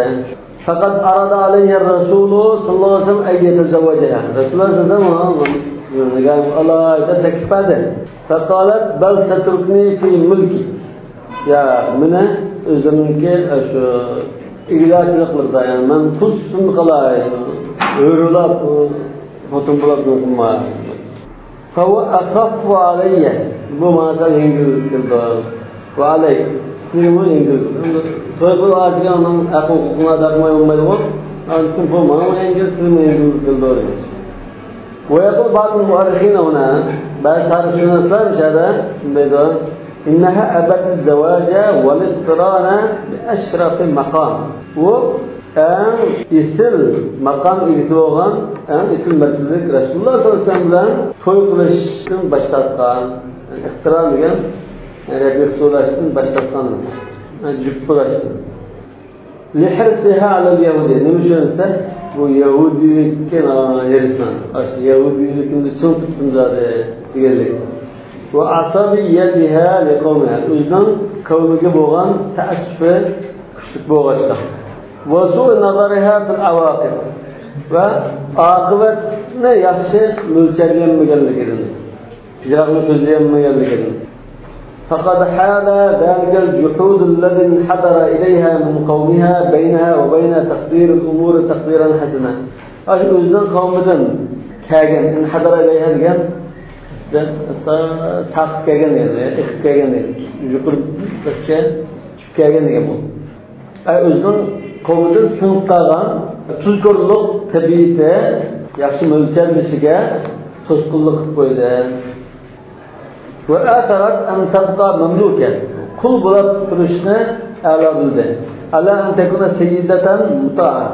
فقد عرض عليها الرسول صلى الله عليه وسلم أن يتزوجها. رەسۇلۇللاھ سەللەللاھۇ ئەلەيھى ۋەسەللەم ئۇنىڭغا ئالاھىدە تەكلىپ بەردى. فقالت بل تتركني في ملكي. يا، مېنى ئۆزۈمنىڭكى، ئە، شۇ ئىگىدارچىلىقلىرىدا، يەنى مەن قۇل سۈپىتىدە قالاي، ھۆر بولاپ، خوتۇن بولاپ نېمە قىلماي. فهو أخف علي. بۇ ماڭا سەل يەڭگىل كېلىدۇ. وعليك، سىزگىمۇ يەڭگىل. توي قىلىپ ئالسىڭىز ئۇنىڭ ھەق ھوقۇقىنى ئادا قىلماي بولمايدىغۇ. ئانىڭ ئۈچۈن بۇ ماڭىمۇ يەڭگىل، سىزگىمۇ يەڭگىل كېلىدۇ دېمەكچى. ويقول بعض المؤرخين هنا، بەزى تارىخچىلار شۇنداق دەيدۇ. إنها أبت الزواج والاقتران بأشرف مقام. ئۇ ئەڭ ئېسىل ماقام ئىگىسى بولغان، ئەڭ ئېسىل مەرتىۋىلىك رەسۇلۇللاھ سەللەللاھۇ ئەلەيھى ۋەسەللەم بىلەن توي قىلىشتىن باش تارتقان. ئىقتىران دېگەن، يەنى رەپىق بولۇشتىن باش تارتقان، يەنى جۈپ بولۇشتىن. لحرصها على اليهود. نېمە ئۈچۈن دېسە، بۇ يەھۇدىيلىككە ھېرىسمەن. ئاشۇ يەھۇدىيلىكىمنى چىڭ تۇتتۇم زادى دېگەنلىك. وعصبيتها لقومها. ئۆزىنىڭ قەۋمىگە بولغان تەئەسسۇپى كۈچلۈك بولغاچقا. وسوء نظرها في العواقب. ۋە ئاقىۋەتنى ياخشى مۆلچەرلىيەلمىگەنلىكىدىن. يىراقنى كۆزلىيەلمىگەنلىكىدىن. فقد حال ذلك الجحود الذي انحدر إليها من قومها بينها وبين تقدير الأمور تقديرا حسنا. ئاشۇ ئۆزىنىڭ قەۋمىدىن كەلگەن، انحدر إليها دېگەن، ئاستا ساقىپ كەلگەن دېگەن، ئېقىپ كەلگەن دېگەن، يۇقىرى بىرچە چۈشۈپ كەلگەن دېگەن بۇ. ئەي، ئۆزىنىڭ قەۋمىدىن سىڭىپ قالغان تۇزكورلۇق تەبىئىتى ياخشى مۆلچەرلىشىگە توسقۇنلۇق قىلىپ قويدى. وآثرت أن تبقى مملوكة. قۇل بولاپ تۇرۇشنى ئەلا بىلدى. على أن تكون سيدة مطاعة.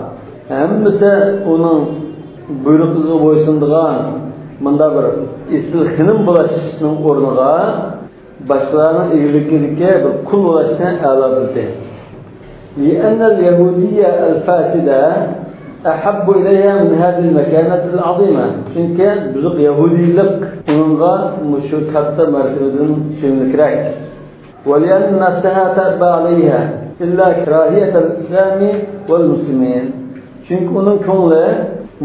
ھەممىسى ئۇنىڭ بۇيرۇقىغا بويسۇنىدىغان مۇنداق بىر ئېسىل خېنىم بولۇشنىڭ ئورنىغا باشقىلارنىڭ ئىگىلىكىدىكى بىر قۇل بولۇشنى ئەلا بىلدى. لأن اليهودية الفاسدة أحب إليها من هذه المكانة العظيمة. چۈنكى بۇزۇق يەھۇدىيلىق ئۇنىڭغا مۇشۇ كاتتا مەرتىۋىدىن سۆيۈملۈكرەك. ولأن نفسها تأبى عليها إلا كراهية الإسلام والمسلمين. چۈنكى ئۇنىڭ كۆڭلى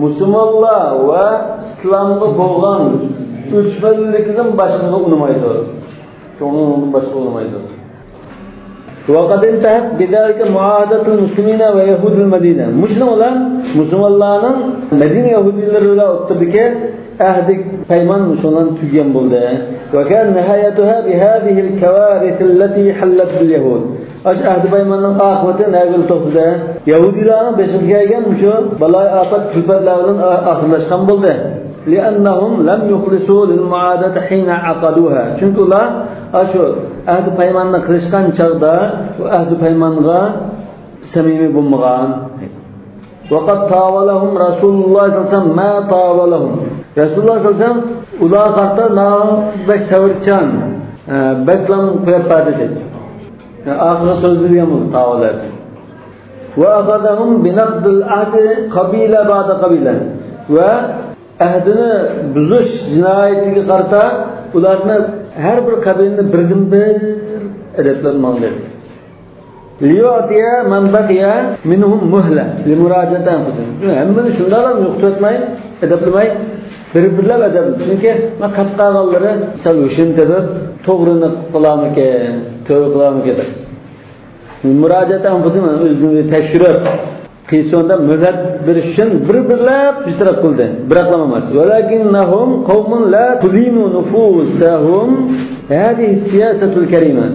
مۇسۇلمانلار ۋە ئىسلامغا بولغان ئۆچمەنلىكىدىن باشقىغا ئۇنىمايدۇ. كۆڭلى ئۇنىڭدىن باشقىغا ئۇنىمايدۇ. وقد انتهت بذلك معاهدة المسلمين ويهود المدينة. مۇشۇنىڭ بىلەن مۇسۇلمانلارنىڭ مەدىنە يەھۇدىيلىرى بىلەن ئوتتۇرىدىكى ئەھدى پەيمان مۇشۇنىڭ بىلەن تۈگىگەن بولدى. وكان نهايتها بهذه الكوارث التي حلت باليهود. ئاشۇ ئەھدى پەيماننىڭ ئاقىۋىتى نەگىلا توختىدى؟ يەھۇدىيلارنىڭ بېشىغا كەلگەن مۇشۇ بالايىئاپەت، كۈلپەتلەر بىلەن ئا-، ئاخىرلاشقان بولدى. لأنهم لم يخلصوا للمعاهدة حين عقدوها. چۈنكى ئۇلار ئاشۇ ئەھدى پەيماننى قىلىشقان چاغدا بۇ ئەھدى پەيمانغا سەمىمىي بولمىغان. وقد طاولهم رسول الله صلى الله عليه وسلم ما طاولهم. رەسۇلۇللاھ سەللەللاھۇ ئەلەيھى ۋەسەللەم ئۇلارغا قارىتا ناھايىتى بەك سەۋرچان، ئە، بەكلا قويۇپ بەردى دەيدۇ. يەنى ئاخىرقى سۆزلىرى دېگەن بولدى، تاۋۇلەردىن. وأخذهم بنقض العهد قبيلة بعد قبيلة. ۋە ئەھدىنى بۇزۇش جىنايىتىگە قارىتا ئۇلارنى ھەر بىر قەبىلىنى بىردىن بىر ئەدەپلەپ ماڭدى. ليعطي من بقي منهم مهلة لمراجعة أنفسهم. ھەممىنى شۇنداقلا يوقىتىۋەتمەي، ئەدەپلىمەي، بىر-بىرلەپ ئەدەپ. چۈنكى مانا قاپقالغانلىرى سەل ھوشىنى تېپىپ، توغرىنى قىلامىكىن، تەۋبە قىلامىكىن دەپ. مۇراجىئەت ئەنفۇسىھىم، ئۆزىنى تەكشۈرۈپ، قىلسۇن دەپ مۆھلەت بېرىش ئۈچۈن بىر-بىرلەپ بىتەرەپ قىلدى. بىراقلا ئەمەس. ولكنهم قوم لا تلين نفوسهم هذه السياسة الكريمة.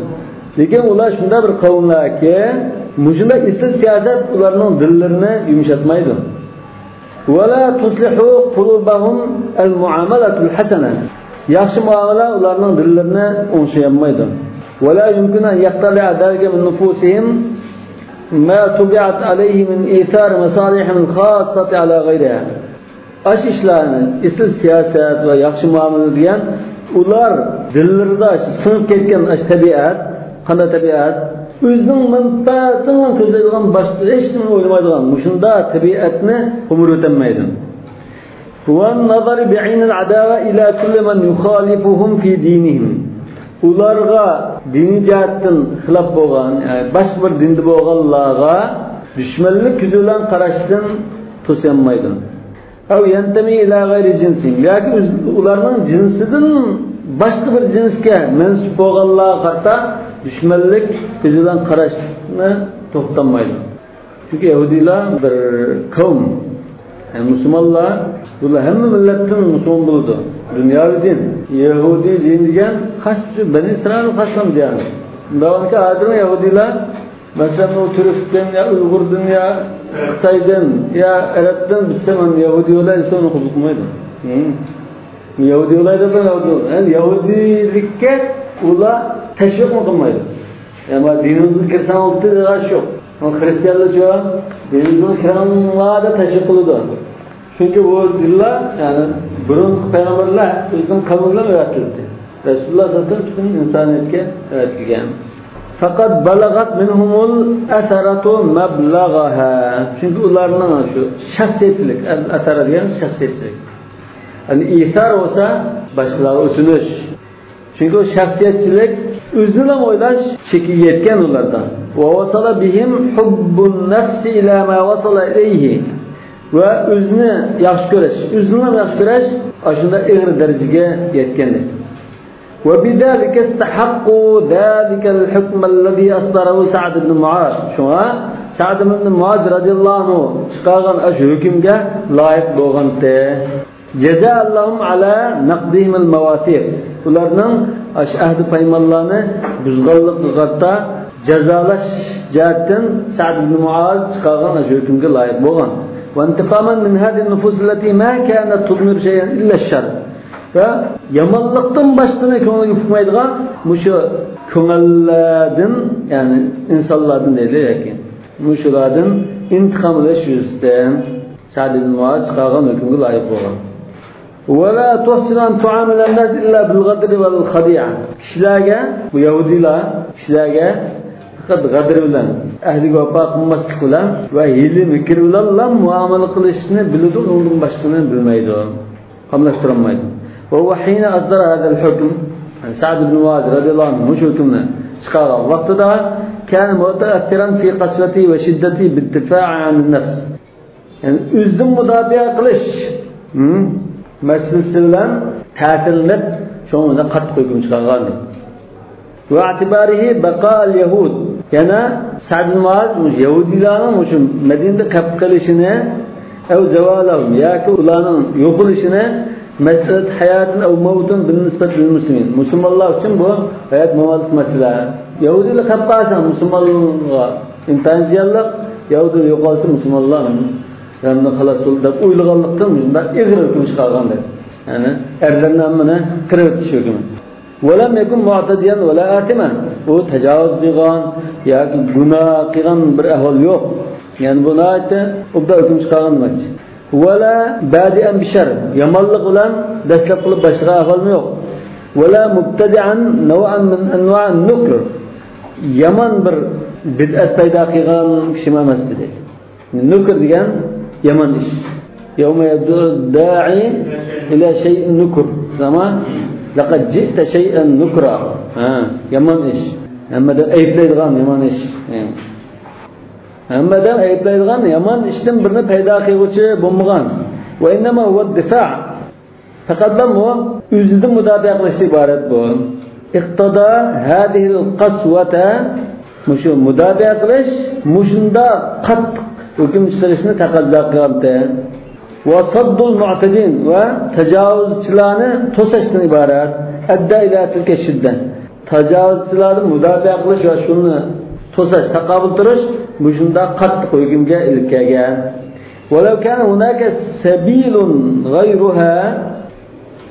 لېكىن ئۇلار شۇنداق بىر قەۋملەركى، مۇشۇنداق ئېسىل سىياسەت ئۇلارنىڭ دىللىرىنى يۇمشاتمايدۇ. ولا تصلح قلوبهم المعاملة الحسنة. ياخشى مۇئامىلە ئۇلارنىڭ دىللىرىنى ئوڭشىيالمايدۇ. ولا يمكن أن يختلع ذلك من نفوسهم ما طبعت عليه من إيثار مصالحهم الخاصة على غيرها. ئاشۇ ئىشلارنى، ئېسىل سىياسەت ۋە ياخشى مۇئامىلە دېگەن، ئۇلار دىللىرىدا سىڭىپ كەتكەن ئاشۇ تەبىئەت، قانداق تەبىئەت؟ ئۆزىنىڭ مەنپەئەتىنىلا كۆزلەيدىغان، باشقا ھېچ نېمىنى ئويلىمايدىغان مۇشۇنداق تەبىئەتنى قومۇرۇۋېتەلمەيدۇ. والنظر بعين العداوة إلى كل من يخالفهم في دينهم. ئۇلارغا دىنىي جەھەتتىن خىلاپ بولغان، يەنى باشقا بىر دىندا بولغانلارغا دۈشمەنلىك كۆزى بىلەن قاراشتىن توسالمايدۇ. أو ينتمي إلى غير جنسهم. ياكى ئۆز-، ئۇلارنىڭ جىنسىدىن باشقا بىر جىنسكە مەنسۇپ بولغانلارغا قارىتا دۈشمەنلىك كۆزى بىلەن قاراشنى توختاتمايدۇ. چۈنكى يەھۇدىيلار بىر قەۋم. يەنى مۇسۇلمانلار، بۇلار ھەممە مىللەتتىن مۇسۇلمان بولىدۇ. دۇنياۋى دىن. يەھۇدىي دىنى دېگەن خاس شۇ بەنى ئىسرائىل خاسلىغان دىيانەت. شۇنداق بولغاچقا ھازىرمۇ يەھۇدىيلار، مەسىلەن، ئۇ تۈركتىن يا ئۇيغۇردىن يا خىتايدىن يا ئەرەبتىن بىلسە، مانا يەھۇدىي بولا دېسە ئۇنى قوبۇل قىلمايدۇ. ھىم. يەھۇدىي بولاي دەپ، يەھۇدىي، يەنى يەھۇدىيلىككە ئۇلار تەشۋىقمۇ قىلمايدۇ. يا، ما دىنىمىزغا كىرسەڭ بوپتۇ دېگەن ئىش يوق. خىرىستىيانلارچۇ، دىنىمىزغا كىرىڭلار دەپ تەشۋىق قىلىدۇ. چۈنكى بۇ دىنلار، يەنى بۇرۇنقى پەيغەمبەرلەر ئۆزىنىڭ قەۋمى بىلەن ئۆگەتتى. رەسۇلۇللاھ سەللەللاھۇ ئەلەيھى ۋەسەللەم پۈتۈن ئىنسانىيەتكە ئۆگەتكەن. فقد بلغت منهم الأثرة مبلغها. چۈنكى ئۇلارنىڭ شۇ شەخسىيەتچىلىك، ئەل ئەسەرە دېگەن شەخسىيەتچىلىك. يەنى ئىسار بولسا باشقىلارغا ئۆتۈنۈش. چۈنكى ئۇ شەخسىيەتچىلىك، ئۆزىنىلا ئويلاش چېكىگە يەتكەن ئۇلاردا. ووصل بهم حب النفس إلى ما وصل إليه. ۋە ئۆزىنى ياخشى كۆرۈش، ئۆزىنىلا ياخشى كۆرۈش ئاشۇنداق ئېغىر دەرىجىگە يەتكەن. وبذلك استحقوا ذلك الحكم الذي أصدره سعد بن معاذ. شۇڭا سەئد ئىبن مۇئاز رەزىياللاھۇ ئەنھۇ چىقارغان ئاشۇ ھۆكۈمگە لايىق بولغانتى. جزاء لهم على نقضهم المواثيق. ئۇلارنىڭ ئاشۇ ئەھدى پەيمانلارنى بۇزغانلىقىغا قارىتا جازالاش جەھەتتىن سەئد ئىبن مۇئاز چىقارغان ئاشۇ ھۆكۈمگە لايىق بولغان. وانتقاما من هذه النفوس التي ما كانت تضمر شيئا إلا الشر. ۋە يامانلىقتىن باشقىنى كۆڭلىگە پۇقمايدىغان مۇشۇ كۆڭۈللەردىن، يەنى ئىنسانلاردىن دەيلى ياكى مۇشۇلاردىن ئىنتىقام ئېلىش يۈزىسىدىن سەئد ئىبن مۇئاز چىقارغان ھۆكۈمگە لايىق بولغان. ولا تحسن أن تعامل الناس إلا بالغدر والخديعة. كىشىلەرگە، بۇ يەھۇدىيلار كىشىلەرگە پەقەت غەدىر بىلەن، ئەھدىگە ۋاپا قىلماسلىق بىلەن ۋە ھىيلە-مىكىر بىلەنلا مۇئامىلە قىلىشنى بىلىدۇ، ئۇنىڭدىن باشقىنى بىلمەيدۇ. قاملاشتۇرالمايدۇ. وهو حين أصدر هذا الحكم، سەئد ئىبن مۇئاز رەزىياللاھۇ ئەنھۇ مۇشۇ ھۆكۈمنى چىقارغان ۋاقتىدا، كان متأثرا في قسوته وشدته بالدفاع عن النفس. يەنى ئۆزىدىن مۇداپىئە قىلىش، ھىم، مەسىلىسى بىلەن تەسىرلىنىپ، شۇنىڭ بىلەن قاتتىق ھۆكۈم چىقارغان. واعتباره بقاء اليهود. يەنە سەئد بىن مۇئاز مۇشۇ يەھۇدىيلارنىڭ مۇشۇ مەدىنىدە قېلىپ قېلىشىنى، أو زوالهم، ياكى ئۇلارنىڭ يوقىلىشىنى، مسألة حياة أو موت بالنسبة للمسلمين. مۇسۇلمانلار ئۈچۈن بۇ ھايات ماماتلىق مەسىلە. يەھۇدىيلار قېلىپ قالسا مۇسۇلمانلارغا ئىنتايىن زىيانلىق، يەھۇدىيلار يوقالسا مۇسۇلمانلار غەمدىن خالاس بولدى دەپ ئويلىغانلىقتىن مۇشۇنداق ئېغىر ھۆكۈم چىقارغان دەپ. يەنى ئەرلەرنى ھەممىنى قىرىۋېتىش ھۆكمى. ولم يكن معتديا ولا آثما. ئۇ تاجاۋۇز قىلغان ياكى گۇناھ قىلغان بىر ئەھۋال يوق. يەنى بۇ ناھايىتى ئوبدان ھۆكۈم چىقارغان دېمەكچى. ولا بادئا بالشر. يامانلىق بىلەن دەسلەپ قىلىپ باشلىغان ئەھۋالمۇ يوق. ولا مبتدعا نوعا من أنواع النكر. يامان بىر بىدئەت پەيدا قىلغان كىشىمۇ ئەمەس دېدى. نۇكر دېگەن يامان ئىش. يوم يدعو الداعي إلى شيء نكر. زامان لقد جئت شيئا نكرا. ھە، يامان ئىش. ھەممىدىن ئەيىبلەيدىغان يامان ئىش. ھە. ھەممىدىن ئەيىبلەيدىغان يامان ئىشتىن بىرنى پەيدا قىلغۇچى بولمىغان. وإنما هو الدفاع. پەقەتلا بۇ ئۆزىدىن مۇداپىئە قىلىشتىن ئىبارەت بۇ. اقتضى هذه القسوة، مۇشۇ مۇداپىئە قىلىش مۇشۇنداق قاتتىق ھۆكۈم چىقىرىشنى تەقەززا قىلغانتى. وصد المعتدين، ۋە تاجاۋۇزچىلارنى توساشتىن ئىبارەت. أدى إلى تلك الشدة. تاجاۋۇزچىلاردىن مۇداپىئە قىلىش ۋە شۇنى توساش، تاقابىل تۇرۇش مۇشۇنداق قاتتىق ھۆكۈمگە ئېلىپ كەلگەن. ولو كان هناك سبيل غيرها،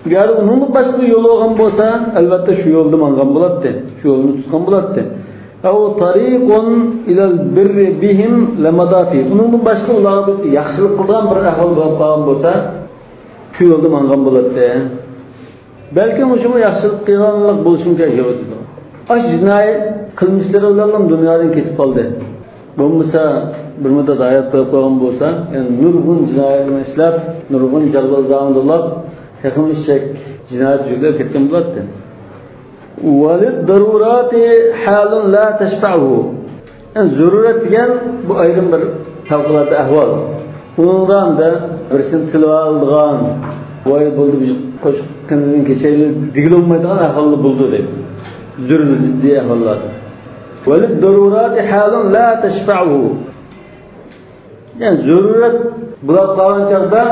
ئەگەر ئۇنىڭدىن باشقا يول بولغان بولسا، ئەلۋەتتە شۇ يولدا ماڭغان بولاتتى، شۇ يولنى تۇتقان بولاتتى. أو طريق إلى البر بهم لمضى فيه. ئۇنىڭدىن باشقا ئۇلارغا بىر ياخشىلىق قىلىدىغان بىر ئەھۋال بولۇپ قالغان بولسا، شۇ يولدا ماڭغان بولاتتى. بەلكىم مۇشۇمۇ ياخشىلىق قىلغانلىق بولۇشى مۇمكىن، يوق دېدى. ئاشۇ جىنايى قىلمىشلىرى بىلەنلا دۇنيادىن كېتىپ قالدى. بولمىسا بىر مۇددەت ھايات قويۇپ قويغان بولسا، يەنى نۇرغۇن جىنايەتلەرنى ئىشلەپ، نۇرغۇن جالبازلارنى دولاپ، تېخىمۇ ئېشەك جىنايەت يۈكلەپ كەتكەن بولاتتى. وللضرورة حال لا تشفعه. يەنى زۆرۈرەت دېگەن بۇ ئايرىم بىر پەۋقۇلئاددە ئەھۋال. ئۇنىڭدا ئەمدى بىرسىنى تىلغا ئالىدىغان، ۋاي بولدى، بىر قوشۇق قېنىدىن كېچەيلى دېگىلى بولمايدىغان ئەھۋاللا بولىدۇ دەيدۇ. زۆرۈر، جىددىي ئەھۋاللاردا. وللضرورة حال لا تشفعه. يەنى زۆرۈرەت بولۇپ قالغان چاغدا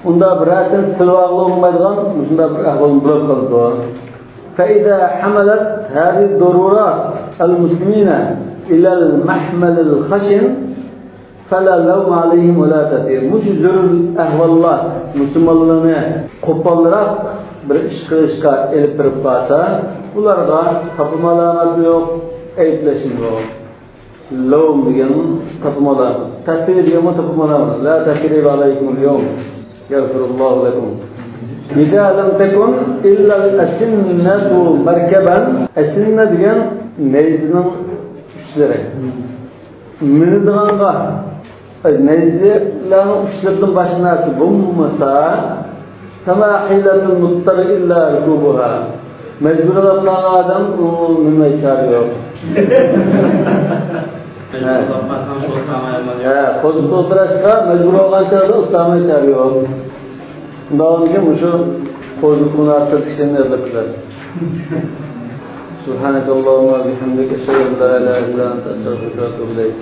ئۇنداق بىرەرسىنى تىلغا ئالغىلى بولمايدىغان مۇشۇنداق بىر ئەھۋال بولۇپ قالىدۇ. فإذا حملت هذه الضرورات المسلمين إلى المحمل الخشن فلا لوم عليهم ولا تأثير. مۇشۇ زۆرۈر ئەھۋاللار مۇسۇلمانلارنى قوپالراق بىر ئىش قىلىشقا ئېلىپ بېرىپ قالسا، ئۇلارغا تاپا مالامەتمۇ يوق، ئەيىبلەشمۇ يوق. لوم دېگەن تاپا مالامەت. تەسىر دېگەنمۇ تاپا مالامەت. لا تثريب عليكم اليوم. يغفر الله لكم. إذا لم تكن إلا الأسنة مركبا. ئەسنە دېگەن نەيزىنىڭ ئۇچلىرى. مىنىدىغانغا، نەيزىلەرنىڭ ئۇچلىرىدىن باشقا نەرسە بولمىسا، فما حيلة المضطر إلا ركوبها. مەجبۇر بولۇپ قالغان ئادەم، ئۇ مىنمەي چارە يوق. ھە. ھە، قوزۇقتا ئولتۇرۇشقا مەجبۇر بولغان چاغدا ئولتۇرماي چارە يوق. ئۇنداق بولغاندىكىن مۇشۇ قوزۇق مۇناسىۋەتلىك ئىشلارنى ئېلىپ كېلەرسىز. سبحانك اللهم وبحمدك، أشهد أن لا إله إلا أنت، أستغفرك وأتوب إليك.